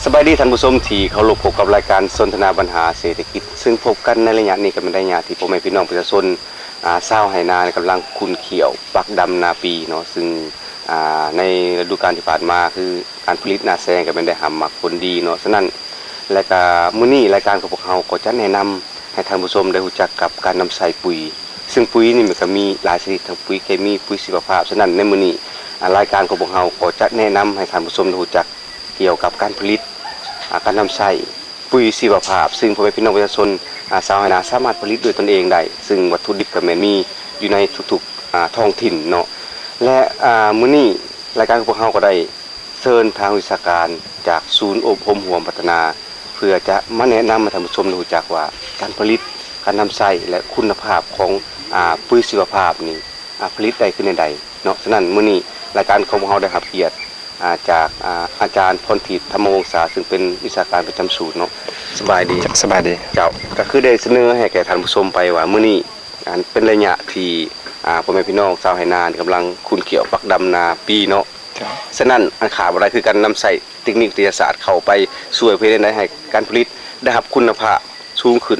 ສະບາຍດີທ່ານຜູ້ຊົມທີ່ເຄົາລົບ, ພົບກັບລາຍການສົນທະນາບັນຫາເສດຖະກິດ ຊຶ່ງພົບກັນໃນໄລຍະນີ້ກໍແມ່ນໄລຍະທີ່ພໍ່ແມ່ພີ່ນ້ອງປະຊາຊົນ ອາ ຊາວໄຮ່ນາກຳລັງຂຸ້ນຂ້ຽວປັກດຳນາປີເນາະ, ຊຶ່ງ ອາ ໃນລະດູການທີ່ຜ່ານມາ ຄືການຜະລິດນາແຊງກໍແມ່ນໄດ້ຮັບໝາກຜົນດີເນາະ. ສະນັ້ນ ແລະກະມື້ນີ້ລາຍການຂອງພວກເຮົາກໍຈະແນະນຳໃຫ້ທ່ານຜູ້ຊົມໄດ້ຮູ້ຈັກກັບການນຳໃຊ້ປຸຍ, ຊຶ່ງປຸຍນີ້ມັນກໍມີຫຼາຍຊະນິດ, ທັງປຸຍເຄມີ, ປຸຍຊີວະພາບ. ສະນັ້ນໃນມື້ນີ້ ອາ ລາຍການຂອງພວກເຮົາກໍຈະແນະນຳໃຫ້ທ່ານຜູ້ຊົມໄດ້ຮູ້ຈັກ ກ່ຽວກັບການຜະລິດ ອາ ການນຳໃຊ້ປຸຍຊີວະພາບ, ຊຶ່ງພໍ່ແມ່ພີ່ນ້ອງປະຊາຊົນ ອາ ຊາວໄຮ່ນາສາມາດຜະລິດດ້ວຍຕົນເອງໄດ້, ຊຶ່ງວັດຖຸດິບກໍແມ່ນມີຢູ່ໃນທຸກໆ ອາ ທ້ອງຖິ່ນເນາະ. ແລະ ອາ ມື້ນີ້ລາຍການຂອງພວກເຮົາກໍໄດ້ເຊີນທາງວິຊາການຈາກສູນອົບຮົມຮ່ວມພັດທະນາ ເພື່ອຈະມາແນະນຳໃຫ້ທ່ານຜູ້ຊົມໄດ້ຮູ້ຈັກວ່າ ການຜະລິດ, ການນຳໃຊ້ ແລະ ຄຸນນະພາບຂອງ ອາ ປຸຍຊີວະພາບນີ້ ອາ ຜະລິດໄດ້ຄືແນວໃດເນາະ. ສະນັ້ນ ມື້ນີ້ລາຍການຂອງພວກເຮົາໄດ້ຮັບກຽດ ອາ ຈາກ ອາ ອາຈານພອນທິບ ທຳມະວົງສາ ຊຶ່ງເປັນວິຊາການປະຈຳສູນເນາະ. ສະບາຍດີ. ສະບາຍດີ. ເຈົ້າ, ກໍຄືໄດ້ສະເໜີໃຫ້ແກ່ທ່ານຜູ້ຊົມໄປວ່າ ມື້ນີ້ ອັນ ເປັນໄລຍະທີ່ ອາ ພໍ່ແມ່ພີ່ນ້ອງຊາວໄຮ່ນາກຳລັງຂຸ້ນຂ້ຽວປັກດຳນາປີເນາະ. ເຈົ້າ. ສະນັ້ນ ອັນຂາດບໍ່ໄດ້ຄືການນຳໃຊ້ເຕັກນິກວິທະຍາສາດເຂົ້າໄປຊ່ວຍເພື່ອເຮັດໃຫ້ການຜະລິດໄດ້ຮັບຄຸນນະພາບສູງຂຶ້ນ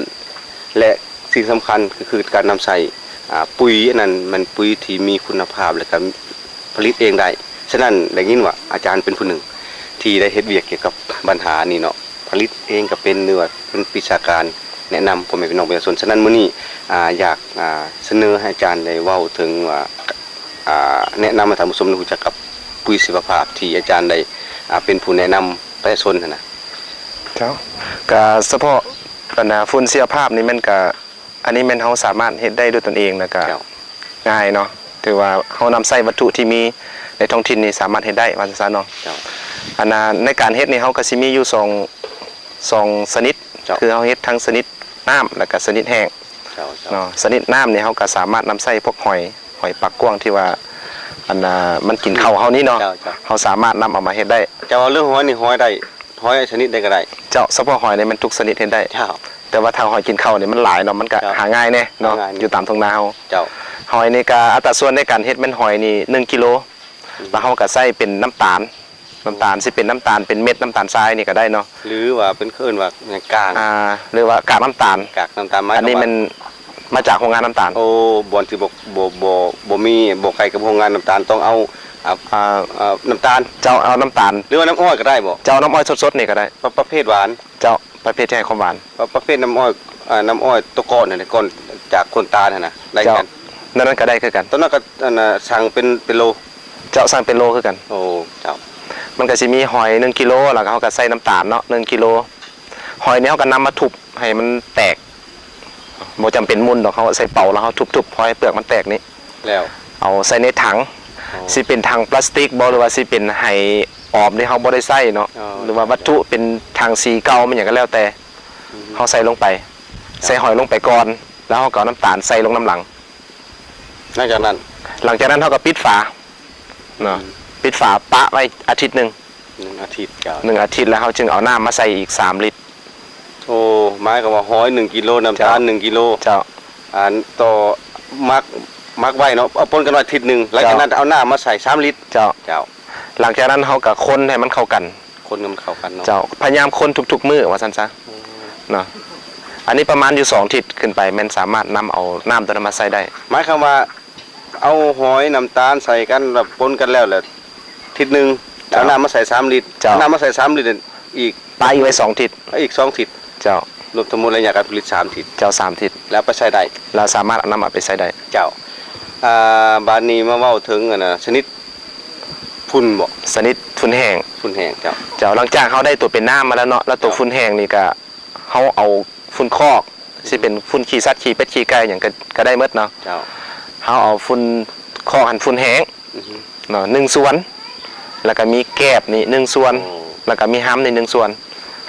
ແລະ ສິ່ງສຳຄັນກໍຄືການນຳໃຊ້ ອາ ປຸຍ ອັນນັ້ນແມ່ນປຸຍທີ່ມີຄຸນນະພາບ ແລະ ກໍຜະລິດເອງໄດ້. ສະນັ້ນ ໄດ້ຍິນວ່າອາຈານເປັນຜູ້ໜຶ່ງທີ່ໄດ້ເຮັດວຽກກ່ຽວກັບບັນຫານີ້ເນາະ, ຜະລິດເອງກໍເປັນ ຫຼືວ່າເປັນວິຊາການແນະນຳພໍ່ແມ່ພີ່ນ້ອງປະຊາຊົນ. ສະນັ້ນ ມື້ນີ້ ອາ ຢາກ ອາ ສະເໜີໃຫ້ອາຈານໄດ້ເວົ້າເຖິງວ່າ ອາ ແນະນຳໃຫ້ທ່ານຜູ້ຊົມໄດ້ຮູ້ຈັກກັບປຸຍຊີວະພາບທີ່ອາຈານໄດ້ ອາ ເປັນຜູ້ແນະນຳປະຊາຊົນຫັ້ນນະ. ເຈົ້າ. ກະສະເພາະບັນດາຝຸ່ນຊີວະພາບນີ້ແມ່ນກະ ອັນນີ້ແມ່ນເຮົາສາມາດເຮັດໄດ້ດ້ວຍຕົນເອງ ແລ້ວກະ ເຈົ້າ ງ່າຍເນາະ, ຖືວ່າເຮົານຳໃຊ້ວັດຖຸທີ່ມີໃນທ້ອງຖິ່ນນີ້ສາມາດເຮັດໄດ້ວ່າຊັ້ນຊະເນາະ. ເຈົ້າ. ອັນນ່າ ໃນການເຮັດນີ້ເຮົາກະຊິມີຢູ່ສອງ ສອງຊະນິດ. ເຈົ້າ. ຄືເຮົາເຮັດທັງຊະນິດນ້ຳ ແລ້ວກະຊະນິດແຫ້ງ. ເຈົ້າ ເຈົ້າ. ເນາະ, ຊະນິດນ້ຳນີ້ເຮົາກະສາມາດນຳໃຊ້ພວກຫອຍ ຫອຍປາກກວ້າງທີ່ວ່າ ອັນນ່າ ມັນກິນເຂົ້າເຮົານີ້ເນາະ. ເຈົ້າ ເຈົ້າ. ເຮົາສາມາດນຳເອົາມາເຮັດໄດ້. ເຈົ້າ ເວົ້າເລື່ອງຫອຍນີ້ ຫອຍໄດ້ ຫອຍຊະນິດໃດກໍໄດ້. ເຈົ້າ, ສະເພາະຫອຍນີ້ແມ່ນທຸກຊະນິດເຮັດໄດ້. ເຈົ້າ. ແຕ່ວ່າຖ້າຫອຍກິນເຂົ້ານີ້ມັນຫຼາຍເນາະ, ມັນກະ ເຈົ້າ ຫາງ່າຍແດ່ເນາະ, ຫາງ່າຍ ຢູ່ຕາມທົ່ງນາເຮົາ. ເຈົ້າ. ຫອຍນີ້ກະອັດຕາສ່ວນໃນການເຮັດແມ່ນຫອຍນີ້ໜຶ່ງກິໂລ ອືມ ແລ້ວເຮົາກະໃຊ້ເປັນນ້ຳຕານ, ນ້ຳຕານ ອືມ ຊິເປັນນ້ຳຕານເປັນເມັດ, ນ້ຳຕານຊາຍນີ້ກະໄດ້ເນາະ ຫຼືວ່າເພິ່ນເອີ້ນວ່າຫຍັງ ກາກ ອ່າ ຫຼືວ່າກາກນ້ຳຕານ. ກາກນ້ຳຕານ ໝາຍຄວາມວ່າ ອັນນີ້ແມ່ນມາຈາກໂຮງງານນ້ຳຕານ. ໂອ້ ບ່ອນທີ່ບໍ່ ບໍ່ ບໍ່ ບໍ່ມີ ບໍ່ໃກ້ກັບໂຮງງານນ້ຳຕານ ຕ້ອງເອົາ ອ່າ ອ່າ ເອີ ນ້ຳຕານ. ເຈົ້າ, ເອົານ້ຳຕານ ຫຼືວ່ານ້ຳອ້ອຍກໍໄດ້ບໍ? ເຈົ້າ, ເອົານ້ຳອ້ອຍສົດໆນີ້ກໍໄດ້. ປະ ປະເພດຫວານ. ເຈົ້າ, ປະເພດທີ່ໃຫ້ຄວາມຫວານ. ປະ ປະເພດນ້ຳອ້ອຍ ອ່າ ນ້ຳອ້ອຍຕົວກ້ອນຫັ້ນນະ ກ້ອນຈາກໂຄນຕານຫັ້ນນະ ໄດ້ຄືກັນ. ເຈົ້າ, ນັ້ນ ນັ້ນກໍໄດ້ຄືກັນ. ຕອນນັ້ນກໍ ອັນນ່າ ສັ່ງເປັນ ເປັນໂລ. ເຈົ້າ, ສັ່ງເປັນໂລຄືກັນ. ໂອ້ ເຈົ້າ. ມັນກໍຊິມີຫອຍໜຶ່ງກິໂລ ແລ້ວກໍເຮົາກໍໃສ່ນ້ຳຕານເນາະ ໜຶ່ງກິໂລ. ຫອຍນີ້ເຮົາກໍນຳມາທຸບໃຫ້ມັນແຕກ, ບໍ່ຈຳເປັນໝຸ່ນດອກ, ເຮົາໃສ່ເປົາແລ້ວເຮົາທຸບໆ ພໍໃຫ້ເປືອກມັນແຕກນີ້ ແລ້ວເອົາໃສ່ໃນຖັງ. ອໍ ຊິເປັນຖັງປລາສຕິກບໍ ຫຼືວ່າຊິເປັນໄຫອອມທີ່ເຮົາບໍ່ໄດ້ໃຊ້ເນາະ ອໍ ຫຼືວ່າວັດຖຸເປັນຖັງສີເກົ່າ ແມ່ນຫຍັງກໍແລ້ວແຕ່ ອືມ ເຮົາໃສ່ລົງໄປ. ເຈົ້າ. ໃສ່ຫອຍລົງໄປກ່ອນ ແລ້ວເຮົາກໍເອົານ້ຳຕານໃສ່ລົງນຳຫຼັງ. ຫຼັງຈາກນັ້ນ? ຫຼັງຈາກນັ້ນເຮົາກໍປິດຝາເນາະ ອືມ ປິດຝາປະໄວ້ອາທິດໜຶ່ງ. ໜຶ່ງອາທິດ. ເຈົ້າ. ໜຶ່ງອາທິດ ແລ້ວເຮົາຈຶ່ງເອົານ້ຳມາໃສ່ອີກສາມລິດ. ໂອ້ ໝາຍຄວາມວ່າຫອຍໜຶ່ງກິໂລ ນ້ຳຕານ ເຈົ້າ ໜຶ່ງກິໂລ. ເຈົ້າ. ອັນຕໍ່ ໝັກ ໝັກໄວ້ເນາະ ເອົາປົນກັນໄວ້ອາທິດໜຶ່ງ. ເຈົ້າ. ຫຼັງຈາກນັ້ນເອົານ້ຳມາໃສ່ສາມລິດ. ເຈົ້າ. ເຈົ້າ. ຫຼັງຈາກນັ້ນເຮົາກໍຄົນໃຫ້ມັນເຂົ້າກັນ. ຄົນໃຫ້ມັນເຂົ້າກັນເນາະ. ເຈົ້າ. ພະຍາຍາມຄົນທຸກໆມື້ວ່າຊັ້ນຊະ ອືມ ເນາະ. ອັນນີ້ປະມານຢູ່ສອງທິດຂຶ້ນໄປ ແມ່ນສາມາດນຳເອົານ້ຳຕົວນັ້ນມາໃຊ້ໄດ້. ໝາຍຄວາມວ່າ ເອົາຫອຍ ນ້ຳຕານໃສ່ກັນ ແລ້ວປົນກັນແລ້ວ ແລ້ວທິດໜຶ່ງ ເຈົ້າ ເອົານ້ຳມາໃສ່ສາມລິດ. ເຈົ້າ. ເອົານ້ຳມາໃສ່ສາມລິດ ອີກ ປະອີກໄວ້ສອງທິດ. ອີກສອງທິດ. ເຈົ້າ. ລວມທັງໝົດໄລຍະການຜະລິດສາມທິດ. ເຈົ້າ, ສາມທິດ. ແລ້ວໄປໃຊ້ໄດ້. ແລ້ວສາມາດເອົານຳເອົາໄປໃຊ້ໄດ້. ເຈົ້າ. ອ່າ ບາດນີ້ມາເວົ້າເຖິງ ອັນນ່າ ຊະນິດຝຸ່ນບໍ? ຊະນິດຝຸ່ນແຫ້ງ. ຝຸ່ນແຫ້ງ. ເຈົ້າ. ເຈົ້າ. ຫຼັງຈາກເຮົາໄດ້ຕົວເປັນນ້ຳມາແລ້ວເນາະ ແລ້ວຕົວ ເຈົ້າ ຝຸ່ນແຫ້ງນີ້ກະ ເຮົາເອົາຝຸ່ນຄອກ ຊິເປັນຝຸ່ນຂີ້ສັດ ຂີ້ເປັດ ຂີ້ໄກ່ ຫຍັງກໍ ກໍໄດ້ໝົດເນາະ. ເຈົ້າ. ເຮົາເອົາຝຸ່ນຄອກຫັ້ນ ຝຸ່ນແຫ້ງ ອືຮຶ ເນາະ ໜຶ່ງສ່ວນ ແລ້ວກໍມີແກບນີ້ໜຶ່ງສ່ວນ ໂອ້ ແລ້ວກໍມີຮຳນີ້ໜຶ່ງສ່ວນ.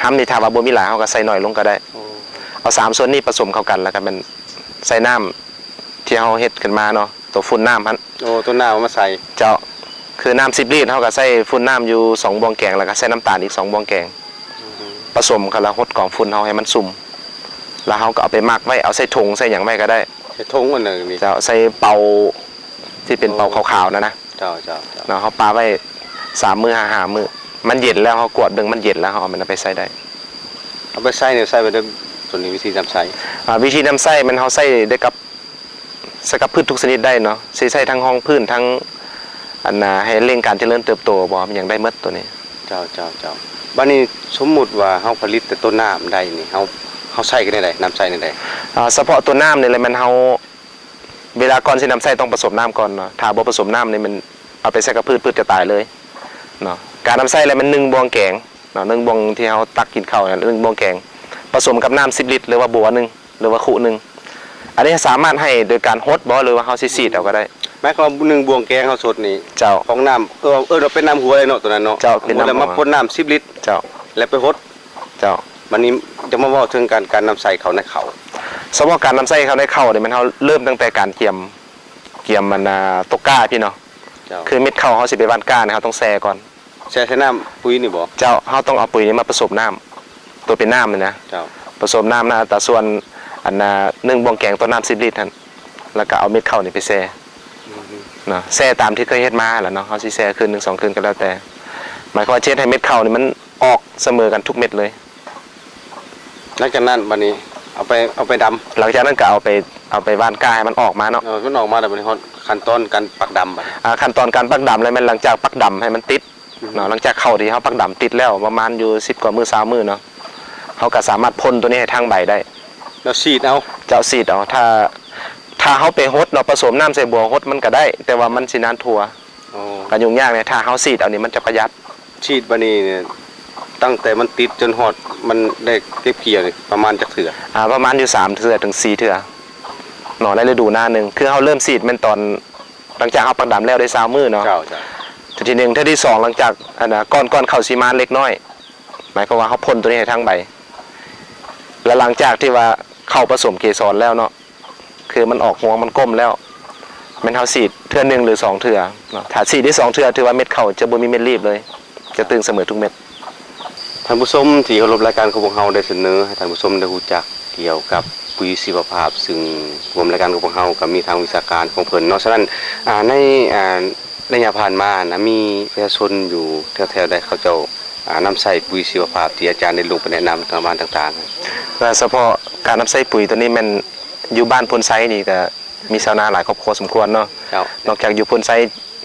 ຮຳນີ້ຖ້າວ່າບໍ່ມີຫຼາຍ ເຮົາກໍໃສ່ໜ້ອຍລົງກໍໄດ້. ໂອ້ ເອົາສາມສ່ວນນີ້ປະສົມເຂົ້າກັນ ແລ້ວກໍແມ່ນໃສ່ນ້ຳທີ່ເຮົາເຮັດຂຶ້ນມາເນາະ ໂຕຝຸ່ນນ້ຳຫັ້ນ. ໂອ້ ໂຕນ້ຳເອົາມາໃສ່. ເຈົ້າ. ຄືນ້ຳສິບລິດ ເຮົາກໍໃສ່ຝຸ່ນນ້ຳຢູ່ສອງບ່ວງແກງ ແລ້ວກໍໃສ່ນ້ຳຕານອີກສອງບ່ວງແກງ. ອືຮຶ ປະສົມກັນ ແລ້ວຫົດກອງຝຸ່ນເຮົາໃຫ້ມັນຊຸ່ມ ແລ້ວເຮົາກໍເອົາໄປໝັກໄວ້ ເອົາໃສ່ຖົງໃສ່ຫຍັງໄວ້ກໍໄດ້. ໃສ່ຖົງອັນນັ້ນນີ້. ເຈົ້າ. ໃສ່ເປົາທີ່ເປັນເປົາ ໂອ້ ຂາວໆນັ້ນນະ. ເຈົ້າ ເຈົ້າ ເຈົ້າ. ເນາະ ເຮົາປະໄວ້ສາມມື້ຫາຫ້າມື້ ມັນເຢັນແລ້ວ ເຮົາກວດເບິ່ງມັນເຢັນແລ້ວ ເຮົາເອົາມັນເອົາໄປໃຊ້ໄດ້. ເອົາໄປໃຊ້ນີ້ໃຊ້ໄປໄດ້ ຕົວນີ້ວິທີນຳໃຊ້. ອ່າ ວິທີນຳໃຊ້ແມ່ນເຮົາໃຊ້ໄດ້ກັບ ໃສ່ກັບພືດທຸກຊະນິດໄດ້ເນາະ ຊິໃຊ້ທັງຮອງພື້ນ ທັງ ອັນນ່າ ໃຫ້ເລັ່ງການຈະເລີນເຕີບໂຕບໍ ມັນຫຍັງໄດ້ໝົດໂຕນີ້. ເຈົ້າ ເຈົ້າ ເຈົ້າ. ບາດນີ້ສົມມຸດວ່າເຮົາຜະລິດແຕ່ໂຕນ້ຳໄດ້ນີ້ ເຮົາ ເຮົາໃຊ້ກັນແນວໃດ? ນຳໃຊ້ແນວໃດ? ອ່າ ສະເພາະໂຕນ້ຳນີ້ແຫຼະ ແມ່ນເຮົາ ເວລາກ່ອນຊິນຳໃຊ້ຕ້ອງປະສົມນ້ຳກ່ອນເນາະ ຖ້າບໍ່ປະສົມນ້ຳນີ້ມັນເອົາໄປໃສ່ກັບພືດ ພືດຈະຕາຍເລີຍເນາະ. ການນຳໃຊ້ແຫຼະແມ່ນໜຶ່ງບ່ວງແກງເນາະ ໜຶ່ງບ່ວງທີ່ເຮົາຕັກກິນເຂົ້ານັ້ນ ໜຶ່ງບ່ວງແກງ ປະສົມກັບນ້ຳສິບລິດ ຫຼືວ່າບົວໜຶ່ງ ຫຼືວ່າຄຸໜຶ່ງ. ອັນນີ້ສາມາດໃຫ້ໂດຍການຫົດບໍ ຫຼືວ່າເຮົາຊິສີດເອົາກໍໄດ້? ໝາຍຄວາມວ່າໜຶ່ງບ່ວງແກງເຮົາສົດນີ້ ເຈົ້າ ຂອງນ້ຳ ເອີ້ນ ເອີ້ນວ່າເປັນນ້ຳຫົວເນາະ ໂຕນັ້ນເນາະ. ເຈົ້າ ເປັນນ້ຳຫົວ ແລ້ວມາປົນນ້ຳສິບລິດ ເຈົ້າ ແລ້ວໄປຫົດ. ເຈົ້າ. ບາດນີ້ຈະມາເວົ້າເຖິງການ ການນຳໃສ່ເຂົ້າໃນເຂົ້າ. ສະເພາະການນຳໃສ່ເຂົ້າໃນເຂົ້ານີ້ ແມ່ນເຮົາເລີ່ມຕັ້ງແຕ່ການກຽມ ກຽມ ອັນນ່າ ຕົກກ້າພີ້ເນາະ. ເຈົ້າ. ຄືເມັດເຂົ້າເຮົາຊິໄປຫວ່ານກ້ານີ້ ເຮົາຕ້ອງແຊ່ກ່ອນ. ແຊ່ໃສ່ນ້ຳປຸ໋ຍນີ້ບໍ? ເຈົ້າ. ເຮົາຕ້ອງເອົາປຸ໋ຍນີ້ມາປະສົມນ້ຳ ຕົວເປັນນ້ຳນີ້ນະ. ເຈົ້າ. ປະສົມນ້ຳໃນອັດຕາສ່ວນ ອັນນ່າ ໜຶ່ງບ່ວງແກງຕໍ່ນ້ຳສິບລິດຫັ້ນ ແລ້ວກໍເອົາເມັດເຂົ້ານີ້ໄປແຊ່ ອືຮຶ ເນາະ ແຊ່ຕາມທີ່ເຄີຍເຮັດມາຫັ້ນແຫຼະເນາະ. ເຮົາຊິແຊ່ຄືນໜຶ່ງສອງຄືນກໍແລ້ວແຕ່ ໝາຍຄວາມວ່າຈະເຮັດໃຫ້ເມັດເຂົ້ານີ້ມັນອອກສະເໝີກັນທຸກເມັດເລີຍ. ຫຼັງຈາກນັ້ນບາດນີ້ເອົາໄປ ເອົາໄປດຳ. ຫຼັງຈາກນັ້ນກໍເອົາໄປ ເອົາໄປຫວ່ານກ້າໃຫ້ມັນອອກມາເນາະ. ເອີ ມັນອອກມາແລ້ວ ບາດນີ້ຮອດຂັ້ນຕອນການປັກດຳບາດນີ້. ອ່າ ຂັ້ນຕອນການປັກດຳແລ້ວແມ່ນຫຼັງຈາກປັກດຳໃຫ້ມັນຕິດ ອືຮຶ ເນາະ ຫຼັງຈາກເຂົ້າທີ່ເຮົາປັກດຳຕິດແລ້ວ ປະມານຢູ່ສິບກວ່າມື້ ຊາວມື້ເນາະ ເຮົາກໍສາມາດພົ່ນຕົວນີ້ໃຫ້ທາງໃບໄດ້ ແລ້ວສີດເອົາ. ເຈົ້າ. ສີດເອົາ. ຖ້າ ຖ້າເຮົາໄປຫົດເນາະ ປະສົມນ້ຳໃສ່ບົວ ຫົດມັນກໍໄດ້ ແຕ່ວ່າມັນຊິນານທົ່ວ. ອໍ ກໍຫຍຸ້ງຍາກແດ່. ຖ້າເຮົາສີດເອົານີ້ມັນຈະປະຢັດ. ສີດບາດນີ້ ຕັ້ງແຕ່ມັນຕິດຈົນຮອດມັນໄດ້ເກັບກ່ຽວນີ້ ປະມານຈັກເທື່ອ? ອ່າ ປະມານຢູ່ສາມເທື່ອເຖິງສີ່ເທື່ອເນາະ ໃນລະດູນາໜຶ່ງ. ຄືເຮົາເລີ່ມສີດແມ່ນຕອນ ຫຼັງຈາກເຮົາປັກດຳແລ້ວໄດ້ຊາວມື້ເນາະ. ເຈົ້າ ເຈົ້າ. ເທື່ອທີໜຶ່ງ. ເທື່ອທີສອງ ຫຼັງຈາກ ອັນນ່າ ກ່ອນ ກ່ອນເຂົ້າຊິມາເລັກນ້ອຍ ໝາຍຄວາມວ່າເຮົາພົ່ນຕົວນີ້ໃຫ້ທາງໃບ ແລະ ຫຼັງຈາກທີ່ວ່າເຂົ້າປະສົມເກສອນແລ້ວເນາະ ຄືມັນອອກຮວງ ມັນກົ້ມແລ້ວ ແມ່ນເຮົາສີດເທື່ອໜຶ່ງ ຫຼື ສອງເທື່ອເນາະ. ຖ້າສີດໄດ້ສອງເທື່ອ ຖືວ່າເມັດເຂົ້າຈະບໍ່ມີເມັດລີບເລີຍ ຈະຕຶງສະເໝີທຸກເມັດ. ທ່ານຜູ້ຊົມທີ່ເຄົາລົບ, ລາຍການຂອງພວກເຮົາໄດ້ສະເໜີໃຫ້ທ່ານຜູ້ຊົມໄດ້ຮູ້ຈັກກ່ຽວກັບປຸ໋ຍຊີວະພາບ, ຊຶ່ງຮ່ວມລາຍການຂອງພວກເຮົາກໍມີທາງວິຊາການຂອງເພິ່ນເນາະ. ສະນັ້ນ ອາ ໃນ ອາ ໄລຍະຜ່ານມານະ ມີປະຊາຊົນຢູ່ແຖວໆໃດເຂົາເຈົ້າ ອາ ນຳໃຊ້ປຸ໋ຍຊີວະພາບທີ່ອາຈານໄດ້ລົງໄປແນະນຳຕາມບ້ານຕ່າງໆ? ກໍສະເພາະການນຳໃຊ້ປຸ໋ຍຕົວນີ້ແມ່ນຢູ່ບ້ານໂພນໄຊນີ້ກໍ ມີຊາວນາຫຼາຍຄອບຄົວສົມຄວນເນາະ. ເຈົ້າ. ນອກຈາກຢູ່ໂພນໄຊ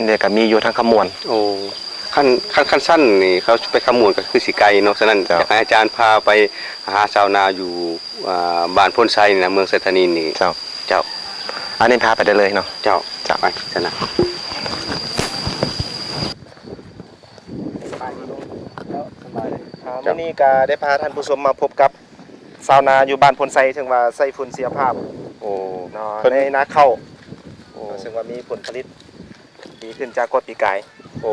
ແລ້ວກໍມີຢູ່ທາງຄຳມ່ວນ. ໂອ້ ຄັນ ຄັນ ຄັນຊັ້ນນີ້ເຂົາໄປຄຳມ່ວນກໍຄືຊິໄກເນາະ. ສະນັ້ນ ເຈົ້າ ຢາກໃຫ້ອາຈານພາໄປຫາຊາວນາຢູ່ ອ່າ ບ້ານໂພນໄຊນີ້ນະ ເມືອງໄຊທານີນີ້. ເຈົ້າ. ເຈົ້າ. ອັນນີ້ພາໄປໄດ້ເລີຍເນາະ. ເຈົ້າ. ເຈົ້າ. ໄປຊັ້ນນະ. ເຈົ້າ ສະບາຍດີ. ອ່າ ເຈົ້າ ມື້ນີ້ກໍໄດ້ພາທ່ານຜູ້ຊົມມາພົບກັບຊາວນາຢູ່ບ້ານໂພນໄຊ ເຊິ່ງວ່າໃຊ້ຝຸ່ນຊີວະພາບ. ໂອ້ ເນາະ ເພິ່ນ ໃນນາເຂົ້າ. ໂອ້ ເຊິ່ງວ່າມີຜົນຜະລິດດີຂຶ້ນຈາກກວ່າປີກາຍ. ໂອ້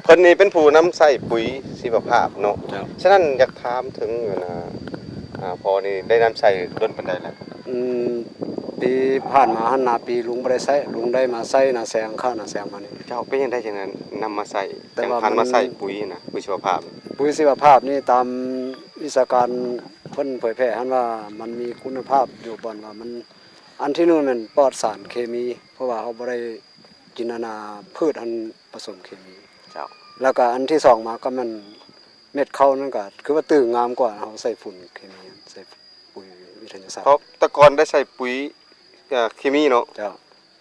ເພິ່ນນີ້ເປັນຜູ້ນຳໃຊ້ປຸ໋ຍຊີວະພາບເນາະ. ເຈົ້າ. ສະນັ້ນຢາກຖາມເຖິງ ອັນນ່າ ອ່າ ພໍ່ນີ້ໄດ້ນຳໃຊ້ດົນປານໃດແລ້ວ? ອືມ ປີຜ່ານມາຫັ້ນນະ ປີລຸງບໍ່ໄດ້ໃຊ້ ລຸງໄດ້ມາໃຊ້ນາແຊງ ຂ້າວນາແຊງມານີ້. ເຈົ້າ. ເປັນຫຍັງໄດ້ຈັ່ງນັ້ນນຳມາໃຊ້? ແຕ່ວ່າ ຈັ່ງຫັນມາໃຊ້ປຸ໋ຍນະ ປຸ໋ຍຊີວະພາບ. ປຸ໋ຍຊີວະພາບນີ້ ຕາມວິຊາການເພິ່ນເຜີຍແຜ່ຫັ້ນວ່າ ມັນມີຄຸນນະພາບຢູ່ບ່ອນວ່າມັນ ອັນທີໜຶ່ງແມ່ນປອດສານເຄມີ ເພາະວ່າເຮົາບໍ່ໄດ້ກິນອັນນ່າ ພືດຫັ້ນປະສົມເຄມີ. ເຈົ້າ. ແລ້ວກໍອັນທີສອງມາກໍແມ່ນເມັດເຂົ້ານັ້ນກໍຄືວ່າຕື່ງງາມກວ່າເຮົາໃສ່ຝຸ່ນເຄມີ ໃສ່ປຸ໋ຍວິທະຍາສາດ. ເພາະແຕ່ກ່ອນໄດ້ໃສ່ປຸ໋ຍ ເອີ ເຄມີເນາະ. ເຈົ້າ.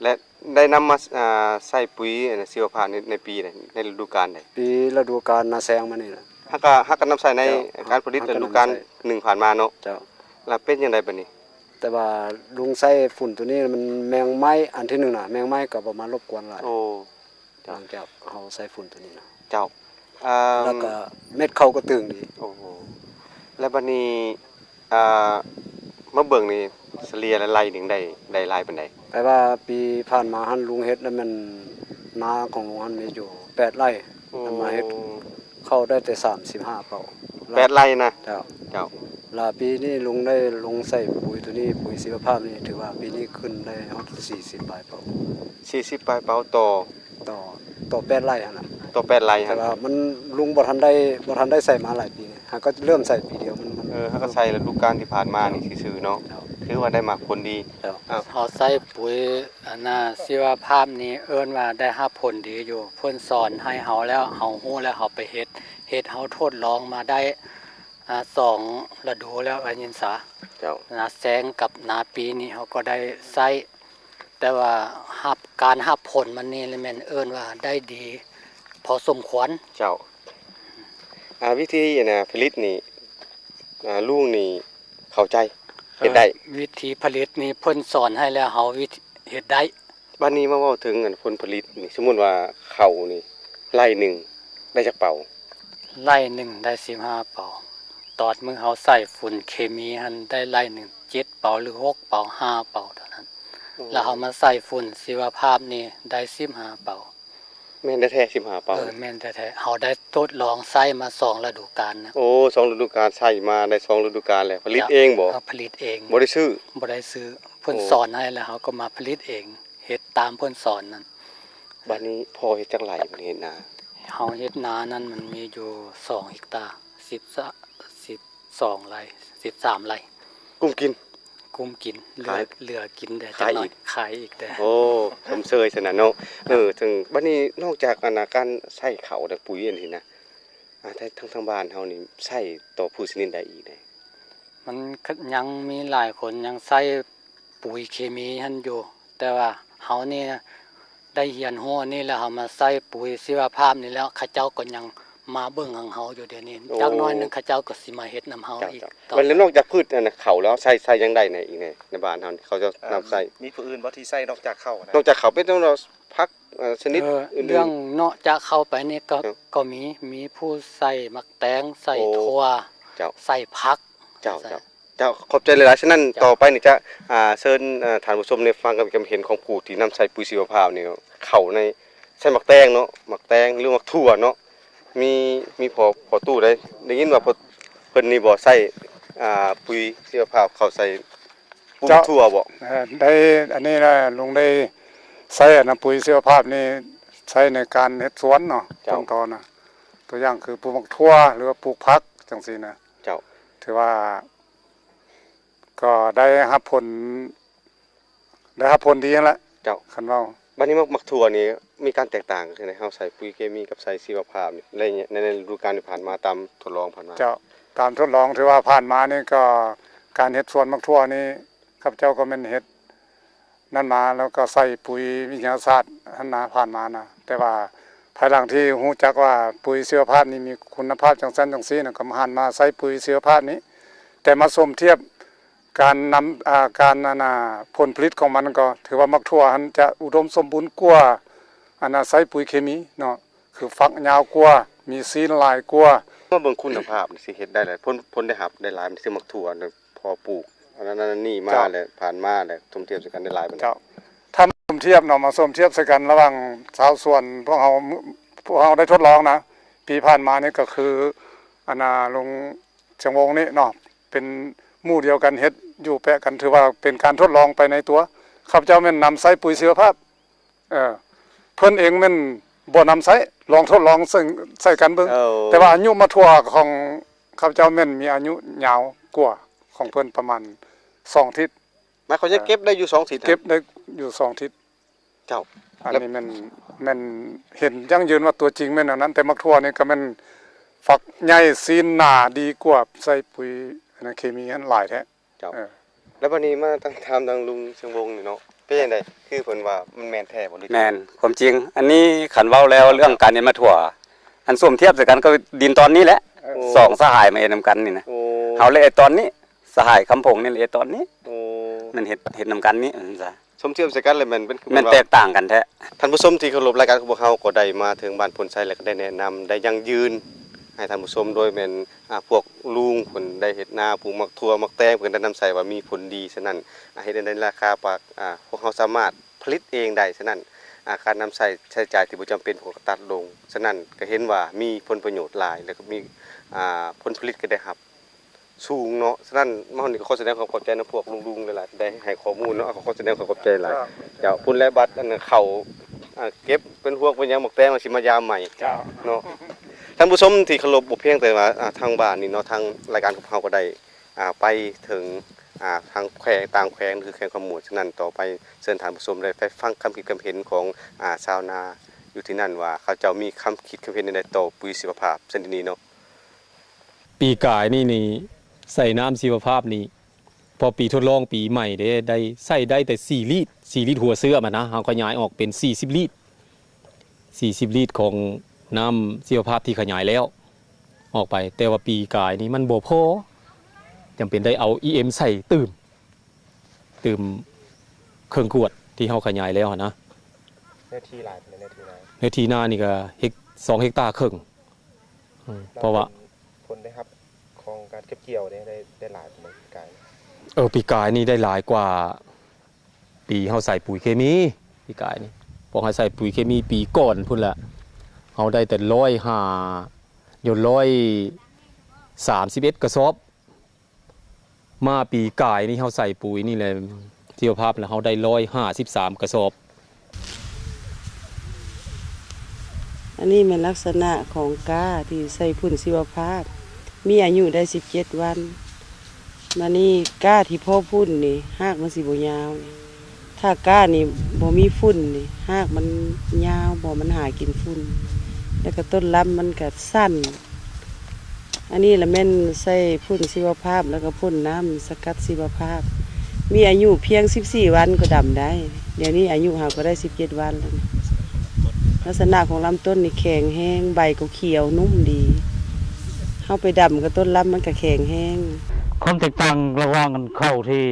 ແລະ ໄດ້ນຳມາ ອ່າ ໃສ່ປຸ໋ຍ ອັນ ຊີວະພາບໃນ ໃນປີໃດ? ໃນລະດູການໃດ? ປີລະດູການນາແຊງມານີ້ລະ. ຫາກະ ຫາກະນຳໃຊ້ໃນ ເຈົ້າ ການຜະລິດ ຫາກະ ລະດູການ ນຳໃຊ້ ໜຶ່ງຜ່ານມາເນາະ. ເຈົ້າ. ລະເປັນຈັ່ງໃດບາດນີ້? ແຕ່ວ່າລຸງໃຊ້ຝຸ່ນຕົວນີ້ມັນແມງໄມ້ ອັນທີໜຶ່ງນະ ແມງໄມ້ກໍບໍ່ມາລົບກວນຫຼາຍ. ໂອ້. ເຈົ້າ. ຫຼັງຈາກເຮົາໃຊ້ຝຸ່ນຕົວນີ້ນະ. ເຈົ້າ. ເອີ ແລ້ວກໍເມັດເຂົ້າກໍຕຶງດີ. ໂອ້ໂຫ. ແລ້ວບາດນີ້ ອ່າ ມາເບິ່ງນີ້ ສະເລ່ຍແລ້ວໄລ່ໜຶ່ງໄດ້ ໄດ້ຫຼາຍປານໃດ? ແປວ່າປີຜ່ານມາຫັ້ນ ລຸງເຮັດແລ້ວແມ່ນ ນາຂອງລຸງຫັ້ນມີຢູ່ແປດໄລ່. ໂອ້. ແລ້ວມາເຮັດເຂົ້າໄດ້ແຕ່ສາມສິບຫ້າເປົາ. ແປດໄລ່ນະ? ເຈົ້າ. ເຈົ້າ. ລະປີນີ້ລຸງໄດ້ລົງໃສ່ປຸ໋ຍຕົວນີ້ ປຸ໋ຍຊີວະພາບນີ້ ຖືວ່າປີນີ້ຂຶ້ນໄດ້ຮອດສີ່ສິບປາຍເປົາ. ສີ່ສິບປາຍເປົາຕໍ່ ຕໍ່ ຕໍ່ແປດໄລ່ຫັ້ນນະ. ຕໍ່ແປດໄລ່ຫັ້ນ. ແຕ່ວ່າມັນ ລຸງບໍ່ທັນໄດ້ ບໍ່ທັນໄດ້ໃສ່ມາຫຼາຍປີ ຫາກໍເລີ່ມໃສ່ປີດຽວ ມັນ ມັນ ເອີ ຫາກໍໃສ່ລະດູການທີ່ຜ່ານມານີ້ຊື່ໆເນາະ. ເຈົ້າ. ຖືວ່າໄດ້ໝາກຜົນດີ. ເຈົ້າ. ເຮົາໃຊ້ປຸຍອັນນ່າຊີວະພາບນີ້ ເອີ້ນວ່າໄດ້ຮັບຜົນດີຢູ່. ເພິ່ນສອນໃຫ້ເຮົາແລ້ວ ເຮົາຮູ້ແລ້ວ ເຮົາໄປເຮັດ ເຮັດ ເຮົາທົດລອງມາໄດ້ ອາ ສອງລະດູແລ້ວ ອ້າຍຍິນສາ. ເຈົ້າ. ນາແຊງກັບນາປີນີ້ ເຮົາກໍໄດ້ໃຊ້ ແຕ່ວ່າຮັບ ການຮັບຜົນມັນນີ້ລະແມ່ນເອີ້ນວ່າໄດ້ດີພໍສົມຄວນ. ເຈົ້າ. ອາ ວິທີອັນນ່າຜະລິດນີ້ ອາ ລຸງນີ້ເຂົ້າໃຈ ເຮັດໄດ້. ເອີ ວິທີຜະລິດນີ້ເພິ່ນສອນໃຫ້ແລ້ວ ເຮົາວິ ເຮັດໄດ້. ບາດນີ້ມາເວົ້າເຖິງອັນຜົນຜະລິດນີ້ ສົມມຸດວ່າເຂົ້ານີ້ໄລ່ໜຶ່ງໄດ້ຈັກເປົາ? ໄລ່ໜຶ່ງໄດ້ສິບຫ້າເປົາ. ຕອນມື້ເຮົາໃສ່ຝຸ່ນເຄມີຫັ້ນ ໄດ້ໄລ່ໜຶ່ງເຈັດເປົາ ຫຼື ຫົກເປົາ ຫ້າເປົາເທົ່ານັ້ນ. ໂອ້. ແລ້ວເຮົາມາໃສ່ຝຸ່ນຊີວະພາບນີ້ໄດ້ສິບຫ້າເປົາ. ແມ່ນແທ້ໆ ສິບຫ້າເປົາ. ເອີ ແມ່ນແທ້ໆ ເຮົາໄດ້ທົດລອງໃຊ້ມາສອງລະດູການນະ. ໂອ້ ສອງລະດູການ ໃຊ້ມາໄດ້ສອງລະດູການແລ້ວ. ຜະລິດເອງບໍ່? ເອີ ຜະລິດເອງ. ບໍ່ໄດ້ຊື້? ບໍ່ໄດ້ຊື້. ເພິ່ນ ໂອ້ ສອນໃຫ້ແລ້ວ ເຮົາກໍມາຜະລິດເອງ ເຮັດຕາມເພິ່ນສອນນັ້ນ. ບາດນີ້ພໍ່ເຮັດຈັກໄຮ່? ເພິ່ນເຮັດນາ ເຮົາເຮັດນານັ້ນມັນມີຢູ່ສອງເຮັກຕາ ສິບ ສິບສອງໄຮ່ ສິບສາມໄຮ່. ກຸ້ມກິນ? ກຸ້ມກິນ ເຫຼືອ ເຫຼືອກິນແດ່ ຂາຍອີກ ຈັກໜ້ອຍ ຂາຍອີກແດ່. ໂອ້ ຊົມເຊີຍຊັ້ນນະເນາະ. ເອີ ເຖິງ ບາດນີ້ນອກຈາກອັນນ່າການໃຊ້ເຂົ້າແລ້ວ ປຸຍອັນນີ້ນະ ອາ ທາງ ທາງ ທາງບ້ານເຮົານີ້ໃຊ້ຕໍ່ພືດຊະນິດໃດອີກແດ່? ມັນ ຍັງມີຫຼາຍຄົນຍັງໃຊ້ປຸຍເຄມີຫັ້ນຢູ່ ແຕ່ວ່າເຮົານີ້ໄດ້ຮຽນຮູ້ອັນນີ້ແລ້ວ ເຮົາມາໃຊ້ປຸຍຊີວະພາບນີ້ແລ້ວ ເຂົາເຈົ້າກໍຍັງມາເບິ່ງຂອງເຮົາຢູ່ດຽວນີ້. ໂອ້ ຈັກໜ້ອຍໜຶ່ງເຂົາເຈົ້າກໍຊິມາເຮັດນຳເຮົາ ເຈົ້າ ອີກ ເຈົ້າ ຕໍ່ໄປ. ແລ້ວນອກຈາກພືດອັນນ່າເຂົ້າແລ້ວ ໃຊ້ ໃຊ້ຫຍັງໄດ້ແດ່ອີກແດ່ ໃນບ້ານເຮົານີ້ ເຂົາເຈົ້ານຳໃຊ້? ມີຜູ້ອື່ນບໍ່ທີ່ໃຊ້ນອກຈາກເຂົ້ານະ? ນອກຈາກເຂົ້າເປັນ ຜັກ ເອີ ຊະນິດ ເອີ ອື່ນໆ. ເລື່ອງນອກຈາກເຂົ້າໄປນີ້ກໍ ເຈົ້າ ກໍມີ ມີຜູ້ໃສ່ໝາກແຕງ ໃສ່ ໂອ້ ຖົ່ວ ເຈົ້າ ໃສ່ຜັກ. ເຈົ້າ ເຈົ້າ ເຈົ້າ ຂອບໃຈຫຼາຍໆ. ສະນັ້ນ ເຈົ້າ ຕໍ່ໄປນີ້ຈະ ອ່າ ເຊີນ ອ່າ ທ່ານຜູ້ຊົມໄດ້ຟັງຄຳຄິດຄຳເຫັນຂອງຜູ້ທີ່ນຳໃຊ້ປຸຍຊີວະພາບນີ້ເນາະ ເຂົ້າໃນ ໃສ່ໝາກແຕງເນາະ ໝາກແຕງ ຫຼື ໝາກຖົ່ວເນາະ. ມີ ມີພໍ່ ພໍ່ຕູ້ໄດ້ ໄດ້ຍິນວ່າ ເພິ່ນ ເພິ່ນນີ້ບໍ່ໃສ່ ອ່າ ປຸຍຊີວະພາບເຂົ້າໃສ່ ປູກ ເຈົ້າ ຖົ່ວບໍ່? ເອີ ໄດ້ ອັນນີ້ນະ ລຸງໄດ້ໃຊ້ອັນນ່າປຸຍຊີວະພາບນີ້ ໃຊ້ໃນການເຮັດສວນເນາະ. ເຈົ້າ ຕົ້ນຕໍນະ ຕົວຢ່າງຄືປູກໝາກຖົ່ວ ຫຼືວ່າປູກຜັກຈັ່ງຊີ້ນະ. ເຈົ້າ ຖືວ່າກໍໄດ້ຮັບຜົນ ໄດ້ຮັບຜົນດີຫັ້ນແຫຼະ. ເຈົ້າ ຄັນເວົ້າ ບາດນີ້ໝາກ ໝາກຖົ່ວນີ້ມີການແຕກຕ່າງກັນຈັ່ງໃດ ເຮົາໃສ່ປຸຍເຄມີກັບໃສ່ຊີວະພາບນີ້ ໃນ ໃນ ໃນລະດູການທີ່ຜ່ານມາ ຕາມທົດລອງຜ່ານມາ? ເຈົ້າ ຕາມທົດລອງທີ່ວ່າຜ່ານມານີ້ ກໍການເຮັດສວນໝາກຖົ່ວນີ້ ຂ້າພະເຈົ້າກໍແມ່ນເຮັດນັ້ນມາ ແລ້ວກໍໃສ່ປຸຍວິທະຍາສາດຫັ້ນນະ ຜ່ານມານະ. ແຕ່ວ່າພາຍຫຼັງທີ່ຮູ້ຈັກວ່າປຸຍຊີວະພາບນີ້ມີຄຸນນະພາບຈັ່ງຊັ້ນຈັ່ງຊີ້ນະ ກໍມາຫັນມາໃຊ້ປຸຍຊີວະພາບນີ້ ແຕ່ມາສົມທຽບ ການນຳ ອ່າ ການ ອັນນ່າ ຜົນຜະລິດຂອງມັນກໍຖືວ່າໝາກຖົ່ວຫັ້ນຈະອຸດົມສົມບູນກວ່າ ອັນນ່າ ໃຊ້ປຸຍເຄມີເນາະ ຄືຝັກຍາວກວ່າ ມີຊີ້ນຫຼາຍກວ່າ. ມາເບິ່ງຄຸນນະພາບຊິເຮັດໄດ້ຫຼາຍ ຜົນ ຜົນໄດ້ຮັບໄດ້ຫຼາຍ ມັນຊິໝາກຖົ່ວ ພໍປູກອັນນັ້ນອັນນີ້ມາ ເຈົ້າ ແລ້ວຜ່ານມາ ແລ້ວສົມທຽບໃສ່ກັນໄດ້ຫຼາຍປານໃດ? ເຈົ້າ ຖ້າມາສົມທຽບເນາະ ມາສົມທຽບໃສ່ກັນລະຫວ່າງຊາວສວນພວກເຮົາ ພວກເຮົາໄດ້ທົດລອງນະ ປີຜ່ານມານີ້ກໍຄື ອັນນ່າ ລຸງຊຽງວົງນີ້ເນາະ ເປັນໝູ່ດຽວກັນ ເຮັດຢູ່ແປະກັນ ຖືວ່າເປັນການທົດລອງໄປໃນຕົວ. ຂ້າພະເຈົ້າແມ່ນນຳໃຊ້ປຸຍຊີວະພາບ ເອີ ເພິ່ນເອງແມ່ນບໍ່ນຳໃຊ້ ລອງທົດລອງເຊິ່ງໃສ່ກັນເບິ່ງ. ເອີ ແຕ່ວ່າອາຍຸໝາກຖົ່ວຂອງຂ້າພະເຈົ້າແມ່ນມີອາຍຸຍາວກວ່າຂອງເພິ່ນປະມານສອງທິດ. ໝາຍຄວາມວ່າເກັບໄດ້ຢູ່ສອງທິດ? ເກັບໄດ້ຢູ່ສອງທິດ. ເຈົ້າ ອັນນີ້ແມ່ນ ແມ່ນເຫັນຢັ້ງຢືນວ່າຕົວຈິງແມ່ນແນວນັ້ນ. ແຕ່ໝາກຖົ່ວນີ້ກໍແມ່ນຝັກໃຫຍ່ ຊີ້ນໜາ ດີກວ່າໃສ່ປຸຍ ອັນນັ້ນ ເຄມີຫັ້ນຫຼາຍແທ້. ເຈົ້າ ເອີ ແລ້ວບັດນີ້ມາທາງ ຖາມທາງລຸງຊຽງວົງນີ້ເນາະ ເປັນຈັ່ງໃດ ຄືເພິ່ນວ່າມັນແມ່ນແທ້ບໍ່ ຫຼື? ແມ່ນ ຄວາມຈິງ ອັນນີ້ຄັນເວົ້າແລ້ວ ເລື່ອງການເຮັດໝາກຖົ່ວ ອັນສົມທຽບໃສ່ກັນກໍດິນຕອນນີ້ແຫຼະ. ໂອ້ ສອງສະຫາຍມາເຮັດນຳກັນນີ້ນະ. ໂອ້ ເຮົາລະເຮັດຕອນນີ້ ສະຫາຍຄຳພົງນີ້ລະເຮັດຕອນນີ້. ໂອ້ ແມ່ນເຮັດ ເຮັດນຳກັນນີ້ ເອີ ສົມທຽບໃສ່ກັນແລ້ວແມ່ນເປັນ ແມ່ນແຕກຕ່າງກັນແທ້. ທ່ານຜູ້ຊົມທີ່ເຄົາລົບ ລາຍການຂອງພວກເຮົາກໍໄດ້ມາເຖິງບ້ານໂພນໄຊ ແລ້ວກໍໄດ້ແນະນຳ ໄດ້ຢັ້ງຢືນໃຫ້ທ່ານຜູ້ຊົມ ໂດຍແມ່ນ ອາ ພວກລຸງເພິ່ນໄດ້ເຮັດນາ ປູກໝາກຖົ່ວ ໝາກແຕງ ເພິ່ນໄດ້ນຳໃຊ້ວ່າມີຜົນດີ. ສະນັ້ນ ອາ ເຮັດໃຫ້ໄດ້ລາຄາປາກ ອາ ພວກເຮົາສາມາດຜະລິດເອງໄດ້. ສະນັ້ນ ອາ ການນຳໃຊ້ ໃຊ້ຈ່າຍທີ່ບໍ່ຈຳເປັນ ພວກເຮົາກໍຕັດລົງ. ສະນັ້ນ ກໍເຫັນວ່າມີຜົນປະໂຫຍດຫຼາຍ ແລ້ວກໍມີ ອາ ຜົນຜະລິດກໍໄດ້ຮັບ ສູງເນາະ. ສະນັ້ນ ມາຮອດນີ້ກໍຂໍສະແດງຄວາມຂອບໃຈນຳພວກລຸງໆຫຼາຍໆ ທີ່ໄດ້ໃຫ້ຂໍ້ມູນເນາະ. ຂໍສະແດງຄວາມຂອບໃຈຫຼາຍ. ເຈົ້າ ເຈົ້າ ພຸ້ນແຫຼະ ບັດອັນເຂົ້າ ອ່າ ເກັບເປັນພວກເປັນຫຍັງ ໝາກແຕງ ມັນຊິມາຢາມໃໝ່. ເຈົ້າ ເນາະ. ທ່ານຜູ້ຊົມທີ່ເຄົາລົບ ບໍ່ພຽງແຕ່ວ່າ ອ່າ ທາງບ້ານນີ້ເນາະ ທາງລາຍການຂອງເຮົາກໍໄດ້ ອ່າ ໄປເຖິງ ອ່າ ທາງແຂວງ ຕ່າງແຂວງ ຄືແຂວງຄຳມ່ວນ. ສະນັ້ນ ຕໍ່ໄປເຊີນທ່ານຜູ້ຊົມໄດ້ໄປຟັງຄຳຄິດຄຳເຫັນຂອງ ອ່າ ຊາວນາຢູ່ທີ່ນັ້ນວ່າ ເຂົາເຈົ້າມີຄຳຄິດຄຳເຫັນແນວໃດຕໍ່ປຸຍຊີວະພາບ ຊັ້ນນີ້ເນາະ. ປີກາຍນີ້ນີ້ ໃສ່ນ້ຳຊີວະພາບນີ້ ພໍປີທົດລອງປີໃໝ່ເດ້ ໄດ້ໃຊ້ໄດ້ແຕ່ສີ່ລິດ ສີ່ລິດຫົວເຊື້ອມັນນະ ເຮົາຂະຫຍາຍອອກເປັນສີ່ສິບລິດ ສີ່ສິບລິດຂອງນ້ຳຊີວະພາບທີ່ຂະຫຍາຍແລ້ວອອກໄປ. ແຕ່ວ່າປີກາຍນີ້ມັນບໍ່ພໍ ຈຳເປັນໄດ້ເອົາອີເອັມໃສ່ຕື່ມ ຕື່ມເຄື່ອງກວດທີ່ເຮົາຂະຫຍາຍແລ້ວຫັ້ນນະ. ເນື້ອທີ່ຫຼາຍປານໃດ ເນື້ອທີ່ນາ? ເນື້ອທີ່ນານີ້ກໍເຮັກ ສອງເຮັກຕາເຄິ່ງ. ອືມ ແລ້ວ ເພາະວ່າ ຜົນ ຜົນໄດ້ຮັບຂອງການເກັບກ່ຽວເດ້ ໄດ້ ໄດ້ຫຼາຍປານໃດປີກາຍ? ເອີ ປີກາຍນີ້ໄດ້ຫຼາຍກວ່າປີເຮົາໃສ່ປຸຍເຄມີ. ປີກາຍນີ້ ພວກເຮົາໃສ່ປຸຍເຄມີປີກ່ອນພຸ້ນລະ ເຮົາໄດ້ແຕ່ຮ້ອຍຫ້າ ຢູ່ຮ້ອຍສາມສິບເອັດກະສອບ. ມາປີກາຍນີ້ເຮົາໃສ່ປຸຍນີ້ແຫຼະ ຊີວະພາບ ແລ້ວເຮົາໄດ້ຮ້ອຍຫ້າສິບສາມກະສອບ. ອັນນີ້ແມ່ນລັກສະນະຂອງກ້າທີ່ໃສ່ຝຸ່ນຊີວະພາບ ມີອາຍຸໄດ້ສິບເຈັດວັນ. ມານີ້ກ້າທີ່ພໍຝຸ່ນນີ້ ຮາກມັນຊິບໍ່ຍາວ. ຖ້າກ້ານີ້ບໍ່ມີຝຸ່ນນີ້ ຮາກມັນຍາວ ບໍ່ ມັນຫາກິນຝຸ່ນ ແລ້ວກໍຕົ້ນລຳມັນກໍສັ້ນ. ອັນນີ້ລະແມ່ນໃສ່ຝຸ່ນຊີວະພາບ ແລ້ວກໍພົ່ນນ້ຳສະກັດຊີວະພາບ ມີອາຍຸພຽງສິບສີ່ວັນກໍດຳໄດ້. ດຽວນີ້ອາຍຸເຮົາກໍໄດ້ສິບເຈັດວັນແລ້ວ. ລັກສະນະຂອງລຳຕົ້ນນີ້ແຂງແຮງ ໃບກໍຂຽວນຸ້ມດີ ເຮົາໄປດຳກັບຕົ້ນລຳມັນກໍແຂງແຮງ. ຄວາມແຕກຕ່າງລະຫວ່າງອັນເຂົ້າທີ່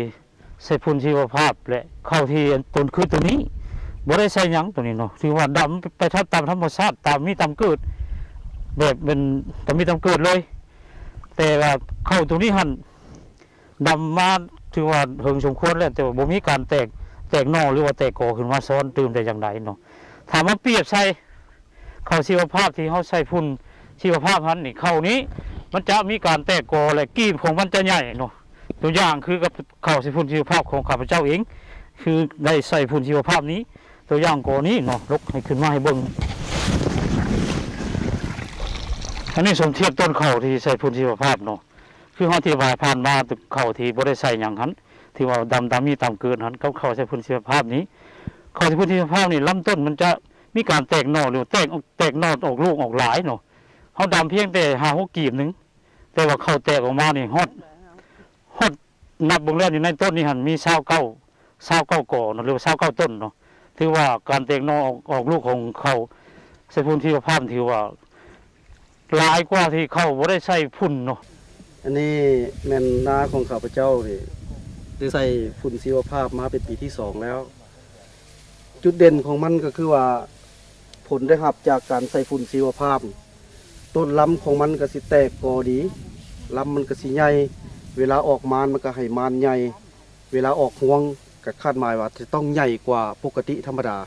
ໃສ່ຝຸ່ນຊີວະພາບ ແລະ ເຂົ້າທີ່ອັນຕົນຄືຕົວນີ້ ບໍ່ໄດ້ໃສ່ຫຍັງຕົວນີ້ເນາະ ຖືວ່າດຳໄປຕາມທຳມະຊາດ ຕາມມີຕາມເກີດ ແບບເປັນຕາມມີຕາມເກີດເລີຍ. ແຕ່ວ່າເຂົ້າຕົວນີ້ຫັ້ນ ດຳມາຖືວ່າເຖິງສົມຄວນແລ້ວ ແຕ່ວ່າບໍ່ມີການແຕກ ແຕກໜໍ່ ຫຼືວ່າແຕກກໍຂຶ້ນມາຊ້ອນຕື່ມແຕ່ຢ່າງໃດເນາະ. ຖ້າມາປຽບໃສ່ ເຂົ້າຊີວະພາບທີ່ເຮົາໃສ່ຝຸ່ນຊີວະພາບຫັ້ນນີ້ ເຂົ້ານີ້ມັນຈະມີການແຕກກໍ ແລະ ກີບຂອງມັນຈະໃຫຍ່ເນາະ. ຕົວຢ່າງຄືກັບເຂົ້າໃສ່ຝຸ່ນຊີວະພາບຂອງຂ້າພະເຈົ້າເອງ ຄືໄດ້ໃສ່ຝຸ່ນຊີວະພາບນີ້ ຕົວຢ່າງກໍນີ້ເນາະ ລົກໃຫ້ຂຶ້ນມາໃຫ້ເບິ່ງ. ອັນນີ້ສົມທຽບຕົ້ນເຂົ້າທີ່ໃສ່ຝຸ່ນຊີວະພາບເນາະ. ຄືເຮົາອະທິບາຍຜ່ານມາ ເຂົ້າທີ່ບໍ່ໄດ້ໃສ່ຫຍັງຫັ້ນ ທີ່ວ່າດຳຕາມມີຕາມເກີດຫັ້ນ ກັບເຂົ້າໃສ່ຝຸ່ນຊີວະພາບນີ້ ເຂົ້າໃສ່ຝຸ່ນຊີວະພາບນີ້ ລຳຕົ້ນມັນຈະມີການແຕກໜໍ່ ຫຼືວ່າແຕກ ແຕກໜໍ່ອອກລູກອອກຫຼາຍເນາະ. ເຮົາດຳພຽງແຕ່ຫ້າຫົກກີບໜຶ່ງ ແຕ່ວ່າເຂົ້າແຕກອອກມານີ້ຮອດ ຮອດ ນັບເບິ່ງແລ້ວຢູ່ໃນຕົ້ນນີ້ຫັ້ນມີຊາວເກົ້າ ຊາວເກົ້າກໍເນາະ ຫຼືວ່າຊາວເກົ້າຕົ້ນເນາະ. ຖືວ່າການແຕກໜໍ່ອອກ ອອກລູກຂອງເຂົ້າໃສ່ຝຸ່ນຊີວະພາບ ຖືວ່າຫຼາຍກວ່າທີ່ເຂົ້າບໍ່ໄດ້ໃສ່ຝຸ່ນເນາະ. ອັນນີ້ແມ່ນນາຂອງຂ້າພະເຈົ້ານີ້ ໄດ້ໃສ່ຝຸ່ນຊີວະພາບມາເປັນປີທີສອງແລ້ວ. ຈຸດເດັ່ນຂອງມັນກໍຄືວ່າ ຜົນໄດ້ຮັບຈາກການໃສ່ຝຸ່ນຊີວະພາບ ຕົ້ນລຳຂອງມັນກໍຊິແຕກກໍດີ ລຳມັນກໍຊິໃຫຍ່ ເວລາອອກມານມັນກໍໃຫ້ມານໃຫຍ່ ເວລາອອກຮວງກໍຄາດໝາຍວ່າຈະຕ້ອງໃຫຍ່ກວ່າປົກກະຕິທຳມະດາ.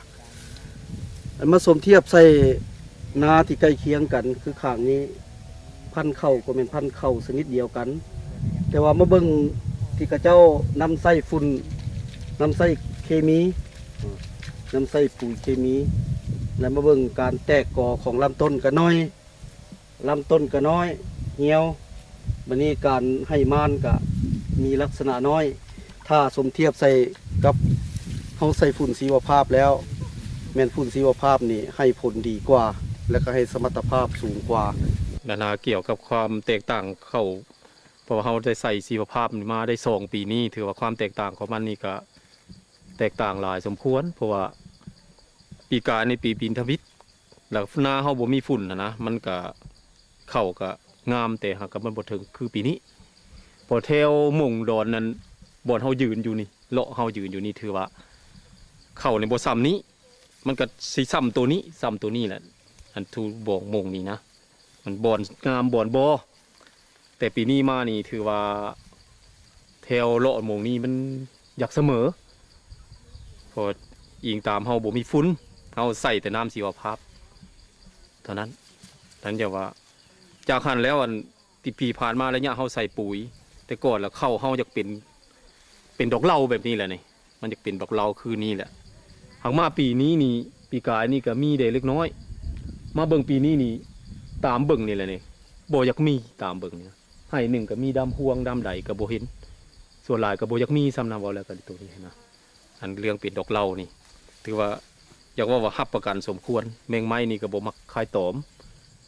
ອັນມາສົມທຽບໃສ່ນາທີ່ໃກ້ຄຽງກັນ ຄືຂ້າງນີ້ ພັນເຂົ້າກໍແມ່ນພັນເຂົ້າຊະນິດດຽວກັນ ແຕ່ວ່າມາເບິ່ງທີ່ເຂົາເຈົ້ານຳໃຊ້ຝຸ່ນ ນຳໃຊ້ເຄມີ ນຳໃຊ້ປຸຍເຄມີ ແລະ ມາເບິ່ງການແຕກກໍຂອງລຳຕົ້ນກໍໜ້ອຍ ລຳຕົ້ນກະນ້ອຍ ຫ່ຽວ ບາດນີ້ການໃຫ້ມານກະມີລັກສະນະນ້ອຍ. ຖ້າສົມທຽບໃສ່ກັບເຮົາໃສ່ຝຸ່ນຊີວະພາບແລ້ວ ແມ່ນຝຸ່ນຊີວະພາບນີ້ໃຫ້ຜົນດີກວ່າ ແລະ ກະໃຫ້ສະມັດຕະພາບສູງກວ່າ. ບັນຫາກ່ຽວກັບຄວາມແຕກຕ່າງເຂົ້າ ເພາະວ່າເຮົາໄດ້ໃສ່ຊີວະພາບນີ້ມາໄດ້ສອງປີນີ້ ຖືວ່າຄວາມແຕກຕ່າງຂອງມັນນີ້ກະແຕກຕ່າງຫຼາຍສົມຄວນ ເພາະວ່າປີກາຍນີ້ປີບິນທຳອິດ ແລ້ວນາເຮົາບໍ່ມີຝຸ່ນຫັ້ນນະ ມັນກະ ເຂົ້າກະງາມ ແຕ່ຫາກກະມັນບໍ່ເຖິງຄືປີນີ້ ເພາະແຖວມົງດອນນັ້ນ ບ່ອນເຮົາຢືນຢູ່ນີ້ ເລາະເຮົາຢືນຢູ່ນີ້ ຖືວ່າເຂົ້ານີ້ບໍ່ຊ່ຳນີ້ ມັນກະຊິຊ່ຳໂຕນີ້ ຊ່ຳໂຕນີ້ແຫຼະ ອັນທູບອງມົງນີ້ນະ ມັນບ່ອນງາມບ່ອນບໍ່. ແຕ່ປີນີ້ມານີ້ຖືວ່າແຖວເລາະມົງນີ້ມັນຢາກສະເໝີ ເພາະອີງຕາມເຮົາບໍ່ມີຝຸ່ນ ເຮົາໃສ່ແຕ່ນ້ຳຊີວະພາບເທົ່ານັ້ນ. ນັ້ນຢ່າວ່າ ຈາກຫັ້ນແລ້ວ ອັນທີ່ປີຜ່ານມາໄລຍະເຮົາໃສ່ປຸຍ ແຕ່ກ່ອນລະເຂົ້າເຮົາຢາກເປັນ ເປັນດອກເຫຼົ່າແບບນີ້ແຫຼະນີ້ ມັນຢາກເປັນດອກເຫຼົ່າຄືນີ້ແຫຼະ. ຫາກມາປີນີ້ນີ້ ປີກາຍນີ້ກະມີແດ່ເລັກນ້ອຍ ມາເບິ່ງປີນີ້ນີ້ ຕາມເບິ່ງນີ້ແຫຼະນີ້ ບໍ່ຢາກມີ ຕາມເບິ່ງນີ້ ໄຮ່ໜຶ່ງກະມີດຳຫ່ວງດຳໃດກະບໍ່ເຫັນ ສ່ວນຫຼາຍກໍບໍ່ຢາກມີຊ້ຳນະ ເວົ້າແລ້ວກໍໂຕນີ້ນະ. ອັນເລື່ອງເປັນດອກເຫຼົ້ານີ້ ຖືວ່າ ຢາກເວົ້າວ່າຮັບປະກັນສົມຄວນ. ແມງໄມ້ນີ້ກໍບໍ່ມັກຄາຍຕອມ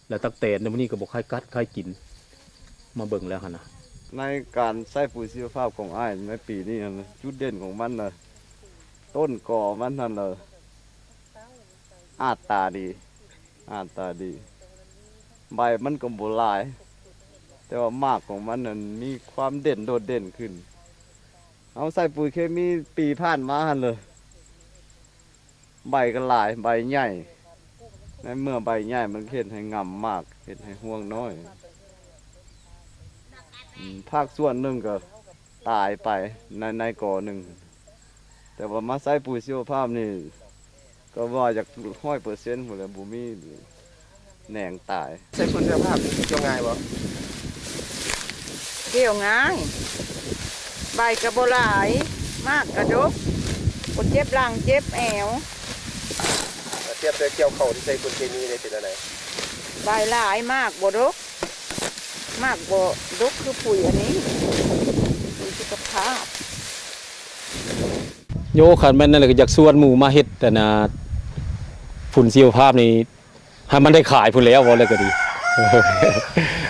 ແລ້ວຕັກແຕນໃນມື້ນີ້ກໍບໍ່ຄາຍກັດຄາຍກິນ ມາເບິ່ງແລ້ວຫັ້ນນະ. ໃນການໃຊ້ປຸຍຊີວະພາບຂອງອ້າຍໃນປີນີ້ຫັ້ນນະ ຈຸດເດັ່ນຂອງມັນນະ ຕົ້ນກໍມັນຫັ້ນລະ ອາດຕາດີ ອາດຕາດີ ໃບມັນກໍບໍ່ຫຼາຍ ແຕ່ວ່າໝາກຂອງມັນນັ້ນມີຄວາມເດັ່ນ ໂດດເດັ່ນຂຶ້ນ. ເຮົາໃສ່ປຸຍເຄມີປີຜ່ານມາຫັ້ນເລີຍ ໃບກໍຫຼາຍ ໃບໃຫຍ່ ໃນເມື່ອໃບໃຫຍ່ມັນກໍເຮັດໃຫ້ງຳໝາກ ເຮັດໃຫ້ຮວງນ້ອຍ ອືມ ພາກສ່ວນໜຶ່ງກໍຕາຍໄປ ໃນ ໃນກໍໜຶ່ງ ແຕ່ວ່າມາໃສ່ປຸຍຊີວະພາບນີ້ ກໍວ່າຢາກຮ້ອຍເປີເຊັນພຸ້ນແຫຼະ ບໍ່ມີແໜງຕາຍ. ໃສ່ຝຸ່ນເສືອພາບນີ້ກ່ຽວງ່າຍບໍ່? ກ່ຽວງ່າຍ ໃບກໍບໍ່ຫຼາຍ ໝາກກໍດົກ ບໍ່ເຈັບຫຼັງເຈັບແອວ. ທຽບໃສ່ກ່ຽວເຂົ້າທີ່ໃສ່ຝຸ່ນເຄມີໄດ້ເປັນແນວໃດ? ໃບຫຼາຍ ໝາກບໍ່ດົກ ໝາກບໍ່ດົກຄືປຸຍອັນນີ້ ປຸຍສຸຂະພາບ. ໂຍ ຄັນແມ່ນນັ້ນແຫຼະ ກໍຢາກຊວນໝູ່ມາເຮັດອັນນ່າ ຝຸ່ນຊີວະພາບນີ້ ໃຫ້ມັນໄດ້ຂາຍພຸ້ນແຫຼ້ວ ເວົ້າແລ້ວກໍດີ.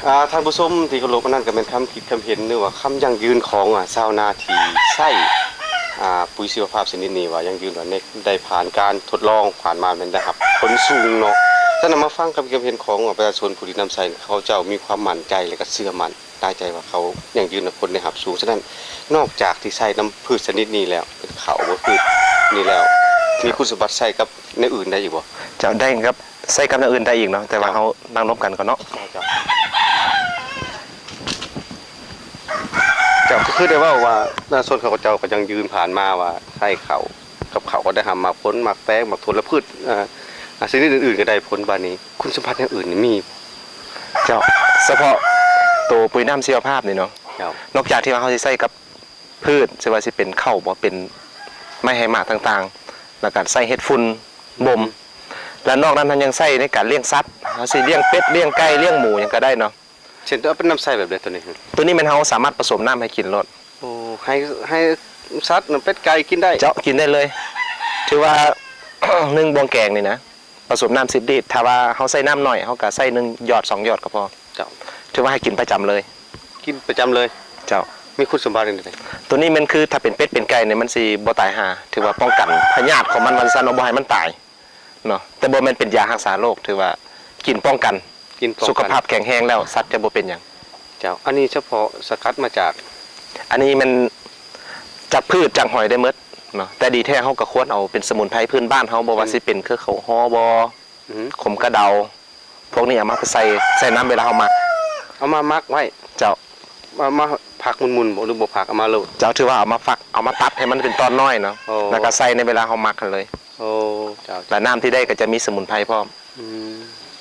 ອ່າ ທ່ານຜູ້ຊົມທີ່ເຄົາລົບ, ອັນນັ້ນກໍແມ່ນຄຳຄິດຄຳເຫັນ ຫຼືວ່າຄຳຢັ້ງຢືນຂອງ ອ່າ ຊາວນາທີ່ໃຊ້ ອ່າ ປຸຍຊີວະພາບຊະນິດນີ້ ວ່າຢັ້ງຢືນວ່າ ໄດ້ຜ່ານການທົດລອງຜ່ານມາແມ່ນໄດ້ຮັບຜົນສູງເນາະ. ສະນັ້ນມາຟັງຄຳຄິດຄຳເຫັນຂອງປະຊາຊົນຜູ້ທີ່ນຳໃຊ້ ເຂົາເຈົ້າມີຄວາມໝັ້ນໃຈ ແລະກໍເຊື່ອໝັ້ນຕາຍໃຈວ່າເຂົາຢັ້ງຢືນນຳຜົນໄດ້ຮັບສູງ. ສະນັ້ນ ນອກຈາກທີ່ໃຊ້ນຳພືດຊະນິດນີ້ແລ້ວ ເປັນເຂົ້າບໍ່ ພືດນີ້ແລ້ວ ມີຄຸນສົມບັດໃຊ້ກັບແນວອື່ນໄດ້ອີກບໍ່? ເຈົ້າ ໄດ້ກັບ ໃຊ້ກັບແນວອື່ນໄດ້ອີກເນາະ ແຕ່ວ່າເຮົານັ່ງລົມກັນກ່ອນເນາະ. ເຈົ້າ ເຈົ້າ ກໍຄືໄດ້ເວົ້າວ່າ ປະຊາຊົນເຂົາເຈົ້າກໍຢັ້ງຢືນຜ່ານມາວ່າໃຊ້ເຂົ້າ ກັບເຂົ້າກໍໄດ້ຮັບໝາກຜົນ ໝາກແຕງ ໝາກຖົ່ວ ແລະ ພືດ ອ່າ ຊະນິດອື່ນໆກໍໄດ້ຜົນ. ບາດນີ້ຄຸນສົມບັດແນວອື່ນນີ້ມີ? ເຈົ້າ ສະເພາະໂຕປຸຍນ້ຳຊີວະພາບນີ້ເນາະ ເຈົ້າ ນອກຈາກທີ່ວ່າເຮົາຊິໃຊ້ກັບພືດ ຊິວ່າຊິເປັນເຂົ້າບໍ ເປັນໄມ້ໃຫ້ໝາກຕ່າງໆ ແລ້ວກໍໃສ່ເຮັດຝຸ່ນບົ່ມ ແລະ ນອກນັ້ນເຮົາຍັງໃຊ້ໃນການລ້ຽງສັດ ເຮົາຊິລ້ຽງເປັດ ລ້ຽງໄກ່ ລ້ຽງໝູ ຫຍັງກໍໄດ້ເນາະ. ເຊັ່ນ ເອົາເປັນນ້ຳໃຊ້ແບບໃດໂຕນີ້? ໂຕນີ້ແມ່ນເຮົາສາມາດປະສົມນ້ຳໃຫ້ກິນໂລດ. ໂອ້ ໃຫ້ ໃຫ້ສັດ ເປັດໄກ່ກິນໄດ້? ເຈົ້າ ກິນໄດ້ເລີຍ. ຖືວ່າ ໜຶ່ງບ່ວງແກງນີ້ນະ ປະສົມນ້ຳສິບລິດ ຖ້າວ່າເຮົາໃຊ້ນ້ຳໜ້ອຍ ເຮົາກໍໃສ່ໜຶ່ງຢອດສອງຢອດກໍພໍ. ເຈົ້າ ຖືວ່າໃຫ້ກິນປະຈຳເລີຍ. ກິນປະຈຳເລີຍ? ເຈົ້າ. ມີຄຸນສົມບັດຫຍັງແດ່? ໂຕນີ້ແມ່ນຄືຖ້າເປັນເປັດເປັນໄກ່ນີ້ ມັນຊິບໍ່ຕາຍຫ່າ ຖືວ່າປ້ອງກັນພະຍາດຂອງມັນ ວ່າຊັ້ນເນາະ ບໍ່ໃຫ້ມັນຕາຍ. ເນາະ ແຕ່ບໍ່ແມ່ນເປັນຢາຮັກສາໂລກ ຖືວ່າກິນປ້ອງກັນ ກິນປ້ອງກັນ ສຸຂະພາບແຂງແຮງແລ້ວ ສັດຈະບໍ່ເປັນຫຍັງ. ເຈົ້າ ອັນນີ້ສະເພາະສະກັດມາຈາກ? ອັນນີ້ແມ່ນຈາກພືດຈາກຫອຍໄດ້ໝົດເນາະ ແຕ່ດີແທ້ເຮົາກໍຄວນເອົາເປັນສະໝຸນໄພພື້ນບ້ານເຮົາ ບໍ່ວ່າ ອືມ ຊິເປັນຄືເຂົ້າຫໍ່ບໍ ອືມ ຂົມກະເດົາ ພວກນີ້ເອົາມາໃສ່ ໃສ່ນຳເວລາເຮົາໝັກ ເອົາມາໝັກໄວ້. ເຈົ້າ. ມາ ມາຜັກໝຸ່ນໆບໍ ຫຼືບໍ່ຜັກ ເອົາມາໂລດ? ເຈົ້າ ຖືວ່າເອົາມາຝັກ ເອົາມາຕັດໃຫ້ມັນເປັນຕອນນ້ອຍເນາະ ໂອ້ ແລ້ວກໍໃສ່ໃນເວລາເຮົາໝັກຫັ້ນເລີຍ. ໂອ້ ເຈົ້າ ແລະ ນ້ຳທີ່ໄດ້ກໍຈະມີສະໝຸນໄພພ້ອມ. ອືມ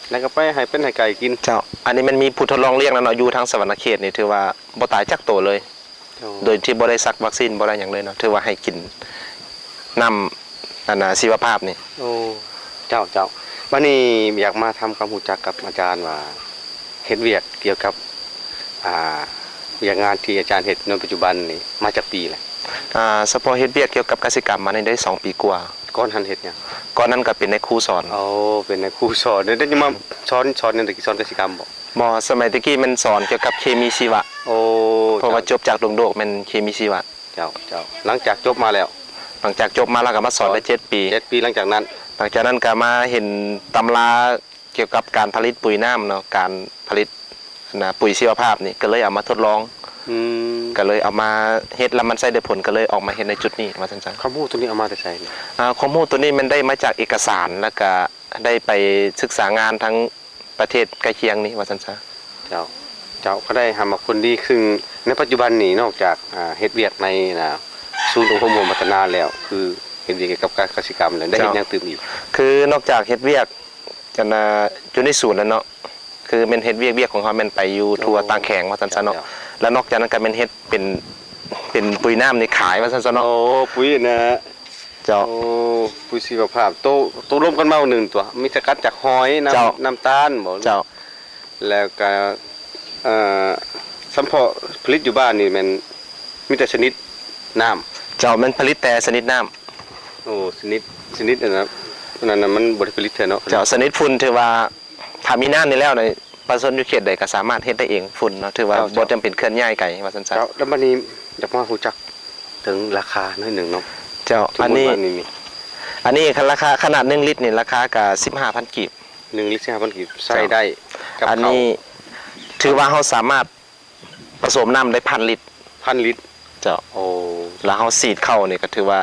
ແລ້ວກໍໄປໃຫ້ເປັດໃຫ້ໄກ່ກິນ. ເຈົ້າ ອັນນີ້ມັນມີຜູ້ທົດລອງລ້ຽງແລ້ວເນາະ ຢູ່ທາງສະຫວັນນະເຂດນີ້ ຖືວ່າບໍ່ຕາຍຈັກໂຕເລີຍ. ໂອ້ ໂດຍທີ່ບໍ່ໄດ້ສັກວັກຊີນ ບໍ່ໄດ້ຫຍັງເລີຍເນາະ ຖືວ່າໃຫ້ກິນນ້ຳ ອັນນ່າ ຊີວະພາບນີ້. ໂອ້ ເຈົ້າ ເຈົ້າ ບາດນີ້ຢາກມາທຳຄວາມຮູ້ຈັກກັບອາຈານວ່າ ເຮັດວຽກກ່ຽວກັບ ອ່າ ວຽກງານທີ່ອາຈານເຮັດໃນປັດຈຸບັນນີ້ມາຈັກປີແລ້ວ? ອ່າ ສະເພາະເຮັດວຽກກ່ຽວກັບກະສິກຳມານີ້ໄດ້ສອງປີກວ່າ. ກ່ອນຫັ້ນເຮັດຫຍັງ? ກ່ອນນັ້ນກໍເປັນນາຍຄູສອນ. ໂອ້ ເປັນນາຍຄູສອນ. ໄດ້ ໄດ້ມາສອນ ສອນຫຍັງແຕ່ກີ້? ສອນກະສິກຳບໍ? ບໍ່ ສະໄໝແຕ່ກີ້ແມ່ນສອນກ່ຽວກັບເຄມີຊີວະ. ໂອ້ ເພາະວ່າ ເຈົ້າ ຈົບຈາກດົງໂດກແມ່ນເຄມີຊີວະ. ເຈົ້າ ເຈົ້າ ຫຼັງຈາກຈົບມາແລ້ວ? ຫຼັງຈາກຈົບມາແລ້ວກໍມາສອນໄດ້ເຈັດປີ. ເຈັດປີ ຫຼັງຈາກນັ້ນ? ຫຼັງຈາກນັ້ນກໍມາເຫັນຕຳລາກ່ຽວກັບການຜະລິດປຸຍນ້ຳເນາະ ການຜະລິດ ອັນນ່າ ປຸຍຊີວະພາບນີ້ ກໍເລີຍເອົາມາທົດລອງ. ອືມ ກໍເລີຍເອົາມາເຮັດ ແລ້ວມັນໃຊ້ໄດ້ຜົນ ກໍເລີຍອອກມາເຮັດໃນຈຸດນີ້ ວ່າຊັ້ນຊະ. ຄວາມຮູ້ໂຕນີ້ເອົາມາແຕ່ໃສ? ອ່າ ຄວາມຮູ້ໂຕນີ້ແມ່ນໄດ້ມາຈາກເອກະສານ ແລ້ວກໍໄດ້ໄປສຶກສາງານທາງ ປະເທດໃກ້ຄຽງນີ້ ວ່າຊັ້ນຊະ. ເຈົ້າ ເຈົ້າ ກໍໄດ້ຮັບມາຜົນດີ. ຊຶ່ງໃນປັດຈຸບັນນີ້ ນອກຈາກ ອ່າ ເຮັດວຽກໃນ ອ່າ ສູນອົບຮົມຮ່ວມພັດທະນາແລ້ວ ຄືເຮັດວຽກກ່ຽວກັບການກະສິກຳແລ້ວ ໄດ້ເຮັດຫຍັງຕື່ມອີກ? ເຈົ້າ ຄືນອກຈາກເຮັດວຽກ ອັນນ່າ ຢູ່ໃນສູນແລ້ວເນາະ ຄືແມ່ນເຮັດວຽກ ວຽກຂອງເຮົາແມ່ນໄປຢູ່ທົ່ວ ໂອ້ ຕ່າງແຂວງ ວ່າຊັ້ນຊະເນາະ. ເຈົ້າ ແລ້ວນອກຈາກນັ້ນກໍແມ່ນເຮັດເປັນ ເປັນປຸຍນ້ຳນີ້ຂາຍ ວ່າຊັ້ນຊະເນາະ. ໂອ້ ປຸຍນະ. ເຈົ້າ. ໂອ້ ປຸຍຊີວະພາບ ໂຕ ໂຕລົມກັນມາໜຶ່ງຕົວະ ມີສະກັດຈາກຫອຍ ນ້ຳ ເຈົ້າ ນ້ຳຕານບໍ? ເຈົ້າ. ແລ້ວກະ ເອີ ສຳເພາະຜະລິດຢູ່ບ້ານນີ້ແມ່ນ ມີແຕ່ຊະນິດນ້ຳ. ເຈົ້າ ແມ່ນຜະລິດແຕ່ຊະນິດນ້ຳ. ໂອ້ ຊະນິດ ຊະນິດອັນນັ້ນ ອັນນັ້ນນະ ມັນບໍ່ໄດ້ຜະລິດເທື່ອເນາະ. ເຈົ້າ ຊະນິດຝຸ່ນຖືວ່າ ຖ້າມີນ້ຳນີ້ແລ້ວນະ ປະຊາຊົນຢູ່ເຂດໃດກໍສາມາດເຮັດໄດ້ເອງ ຝຸ່ນເນາະ ຖືວ່າ ເຈົ້າ ບໍ່ຈຳເປັນເຄື່ອນຍ້າຍໄກວ່າຊັ້ນຊະ. ເຈົ້າ ແລ້ວບັດນີ້ຢາກມາຮູ້ຈັກເຖິງລາຄາໜ້ອຍໜຶ່ງເນາະ. ເຈົ້າ ສົມມຸດວ່ານີ້ ອັນນີ້ລາຄາຂະໜາດໜຶ່ງລິດນີ້ ລາຄາກະສິບຫ້າພັນກີບ. ໜຶ່ງລິດສິບຫ້າພັນກີບ ໃຊ້ໄດ້ກັບເຂົ້າ. ອັນນີ້ຖືວ່າເຮົາສາມາດ ປະສົມນ້ຳໄດ້ພັນລິດ. ພັນລິດ. ເຈົ້າ. ໂອ້ ແລ້ວເຮົາສີດເຂົ້ານີ້ກໍຖືວ່າ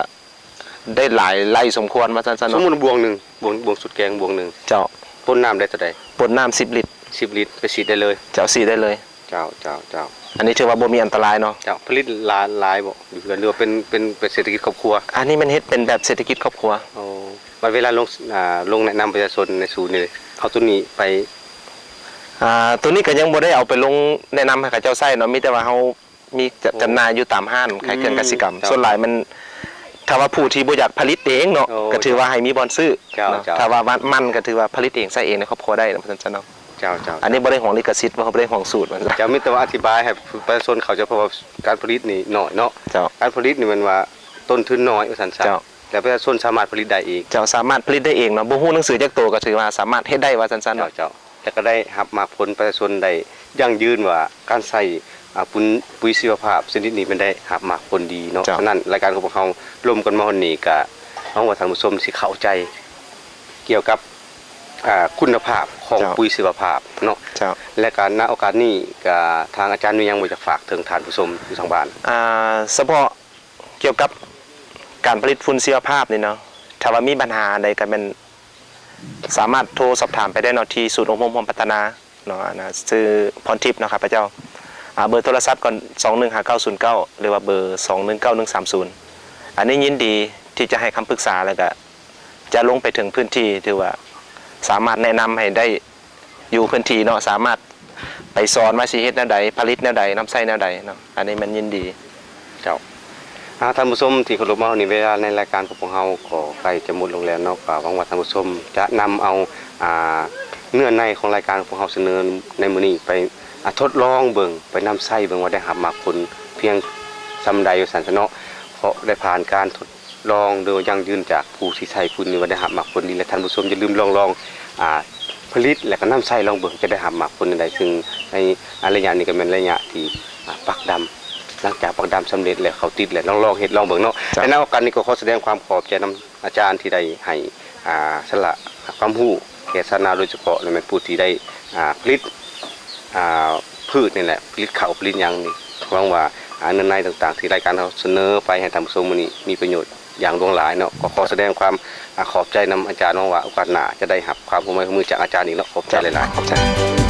ໄດ້ຫຼາຍໄລ່ສົມຄວນວ່າຊັ້ນຊະເນາະ. ສົມມຸດບ່ວງໜຶ່ງ ບ່ວງ ບ່ວງສຸດແກງບ່ວງໜຶ່ງ. ເຈົ້າ. ປົນນ້ຳໄດ້ເທົ່າໃດ? ປົນນ້ຳສິບລິດ. ສິບລິດ ໄປສີດໄດ້ເລີຍ. ເຈົ້າ ສີດໄດ້ເລີຍ. ເຈົ້າ ເຈົ້າ ເຈົ້າ. ອັນນີ້ຖືວ່າບໍ່ມີອັນຕະລາຍເນາະ. ເຈົ້າ. ຜະລິດຫຼາຍ ຫຼາຍບໍ່ ຫຼືວ່າເປັນ ເປັນ ເປັນເສດຖະກິດຄອບຄົວ? ອັນນີ້ແມ່ນເຮັດເປັນແບບເສດຖະກິດຄອບຄົວ. ໂອ້ ບັດເວລາລົງ ອ່າ ລົງແນະນຳປະຊາຊົນໃນສູນນີ້ ເອົາໂຕນີ້ໄປ ອ່າ ໂຕນີ້ກໍຍັງບໍ່ໄດ້ເອົາໄປລົງແນະນຳໃຫ້ເຂົາເຈົ້າໃຊ້ເນາະ ມີແຕ່ວ່າເຮົາມີຈະ ໂອ້ ຈຳໜ່າຍຢູ່ຕາມຮ້ານຂາຍເຄື່ອງກະສິກຳ. ອືມ ເຈົ້າ ສ່ວນຫຼາຍມັນ ຖ້າວ່າຜູ້ທີ່ບໍ່ຢາກຜະລິດເອງເນາະ ໂອ້ ກໍຖືວ່າໃຫ້ມີບ່ອນຊື້. ເຈົ້າ ເນາະ ເຈົ້າ. ຖ້າວ່າມັນ ມັນກໍຖືວ່າຜະລິດເອງໃຊ້ເອງໃນຄອບຄົວໄດ້ວ່າຊັ້ນຊະເນາະ. ເຈົ້າ ເຈົ້າ. ອັນນີ້ບໍ່ໄດ້ຫວງລິຂະສິດ ບໍ່ໄດ້ຫວງສູດວ່າຊັ້ນ. ເຈົ້າ ມີແຕ່ວ່າອະທິບາຍໃຫ້ປະຊາຊົນເຂົ້າໃຈ ເພາະວ່າການຜະລິດນີ້ໜ້ອຍເນາະ. ເຈົ້າ. ການຜະລິດນີ້ແມ່ນວ່າຕົ້ນທຶນໜ້ອຍວ່າຊັ້ນຊະ. ເຈົ້າ. ແລະປະຊາຊົນສາມາດຜະລິດໄດ້ເອງ. ເຈົ້າ ສາມາດຜະລິດໄດ້ເອງເນາະ ບໍ່ຮູ້ໜັງສືຈັກໂຕກໍຖືວ່າສາມາດເຮັດໄດ້ວ່າຊັ້ນຊະເນາະ. ເຈົ້າ ເຈົ້າ. ແລະກໍໄດ້ຮັບໝາກຜົນ ປະຊາຊົນໄດ້ຢັ້ງຢືນວ່າການໃຊ້ ອ່າ ປຸນ ປຸຍຊີວະພາບຊະນິດນີ້ແມ່ນໄດ້ຮັບໝາກຜົນດີເນາະ. ເຈົ້າ. ສະນັ້ນລາຍການຂອງພວກເຮົາລົມກັນມາຮອດນີ້ ກະຫວັງວ່າທ່ານຜູ້ຊົມຊິເຂົ້າໃຈກ່ຽວກັບ ອ່າ ຄຸນນະພາບຂອງ ເຈົ້າ ປຸຍຊີວະພາບເນາະ. ເຈົ້າ. ແລະກະ ນະໂອກາດນີ້ ກະທາງອາຈານມີຫຍັງບໍ່ຢາກຝາກເຖິງທ່ານຜູ້ຊົມຢູ່ທາງບ້ານ? ອ່າ ສະເພາະ ກ່ຽວກັບການຜະລິດຝຸ່ນຊີວະພາບນີ້ເນາະ ຖ້າວ່າມີບັນຫາອັນໃດກໍແມ່ນສາມາດໂທສອບຖາມໄປໄດ້ເນາະ ທີ່ສູນອົບຮົມຮ່ວມພັດທະນາເນາະ ອັນນ່າ ຊື່ພອນທິບເນາະ ຂ້າພະເຈົ້າ. ອ່າ ເບີໂທລະສັບກໍ ສອງໜຶ່ງຫ້າເກົ້າສູນເກົ້າ ຫຼືວ່າເບີ ສອງໜຶ່ງເກົ້າໜຶ່ງສາມສູນ. ອັນນີ້ຍິນດີທີ່ຈະໃຫ້ຄຳປຶກສາ ແລ້ວກະຈະລົງໄປເຖິງພື້ນທີ່ ຖືວ່າສາມາດແນະນຳໃຫ້ໄດ້ ຢູ່ພື້ນທີ່ເນາະ ສາມາດໄປສອນວ່າຊິເຮັດແນວໃດ ຜະລິດແນວໃດ ນຳໃຊ້ແນວໃດເນາະ ອັນນີ້ແມ່ນຍິນດີ. ເຈົ້າ. ອາ ທ່ານຜູ້ຊົມທີ່ເຄົາລົບ, ມາຮອດນີ້ເວລາໃນລາຍການຂອງພວກເຮົາກໍໃກ້ຈະໝົດລົງແລ້ວເນາະ, ກໍຫວັງວ່າທ່ານຜູ້ຊົມຈະນຳເອົາ ອາ ເນື້ອໃນຂອງລາຍການຂອງພວກເຮົາສະເໜີໃນມື້ນີ້ໄປ ອາ ທົດລອງເບິ່ງ, ໄປນຳໃຊ້ເບິ່ງວ່າໄດ້ຮັບໝາກຜົນພຽງສ່ຳໃດວ່າຊັ້ນຊະເນາະ, ເພາະໄດ້ຜ່ານການທົດ ລອງໂດຍຢັ້ງຢືນຈາກຜູ້ທີ່ໃຊ້ຝຸ່ນນີ້ວ່າໄດ້ຮັບໝາກຜົນດີ ແລະ ທ່ານຜູ້ຊົມຢ່າລືມລອງ ລອງ ອາ ຜະລິດ ແລະ ກໍນຳໃຊ້ລອງເບິ່ງ ຈະໄດ້ຮັບໝາກຜົນອັນໃດ. ຊຶ່ງໃນ ອາ ໄລຍະນີ້ກໍແມ່ນໄລຍະທີ່ ອາ ປັກດຳ, ຫຼັງຈາກປັກດຳສຳເລັດແລ້ວ ເຂົ້າຕິດແລ້ວ ລອງ ລອງເຮັດລອງເບິ່ງເນາະ. ເຈົ້າ. ໃນໂອກາດນີ້ກໍຂໍສະແດງຄວາມຂອບໃຈນຳອາຈານທີ່ໄດ້ໃຫ້ ອາ ສາລະຄວາມຮູ້ແກ່ຊາວນາໂດຍສະເພາະ ແລະ ແມ່ນຜູ້ທີ່ໄດ້ ອາ ຜະລິດ ອາ ພືດນີ້ແຫຼະ ຜະລິດເຂົ້າ ຜະລິດຫຍັງນີ້. ຫວັງວ່າ ອາ ເນື້ອໃນຕ່າງໆ ທີ່ລາຍການເຮົາສະເໜີໄປໃຫ້ທ່ານຜູ້ຊົມມື້ນີ້ ມີປະໂຫຍດຢ່າງຫຼວງຫຼາຍເນາະ. ກໍຂໍສະແດງຄວາມ ອາ ຂອບໃຈນຳອາຈານ. ຫວັງວ່າໂອກາດໜ້າຈະໄດ້ຮັບຄວາມຮ່ວມໄມ້ຮ່ວມມືຈາກອາຈານອີກເນາະ. ຂອບໃຈຫຼາຍໆ. ເຈົ້າ ຂອບໃຈ.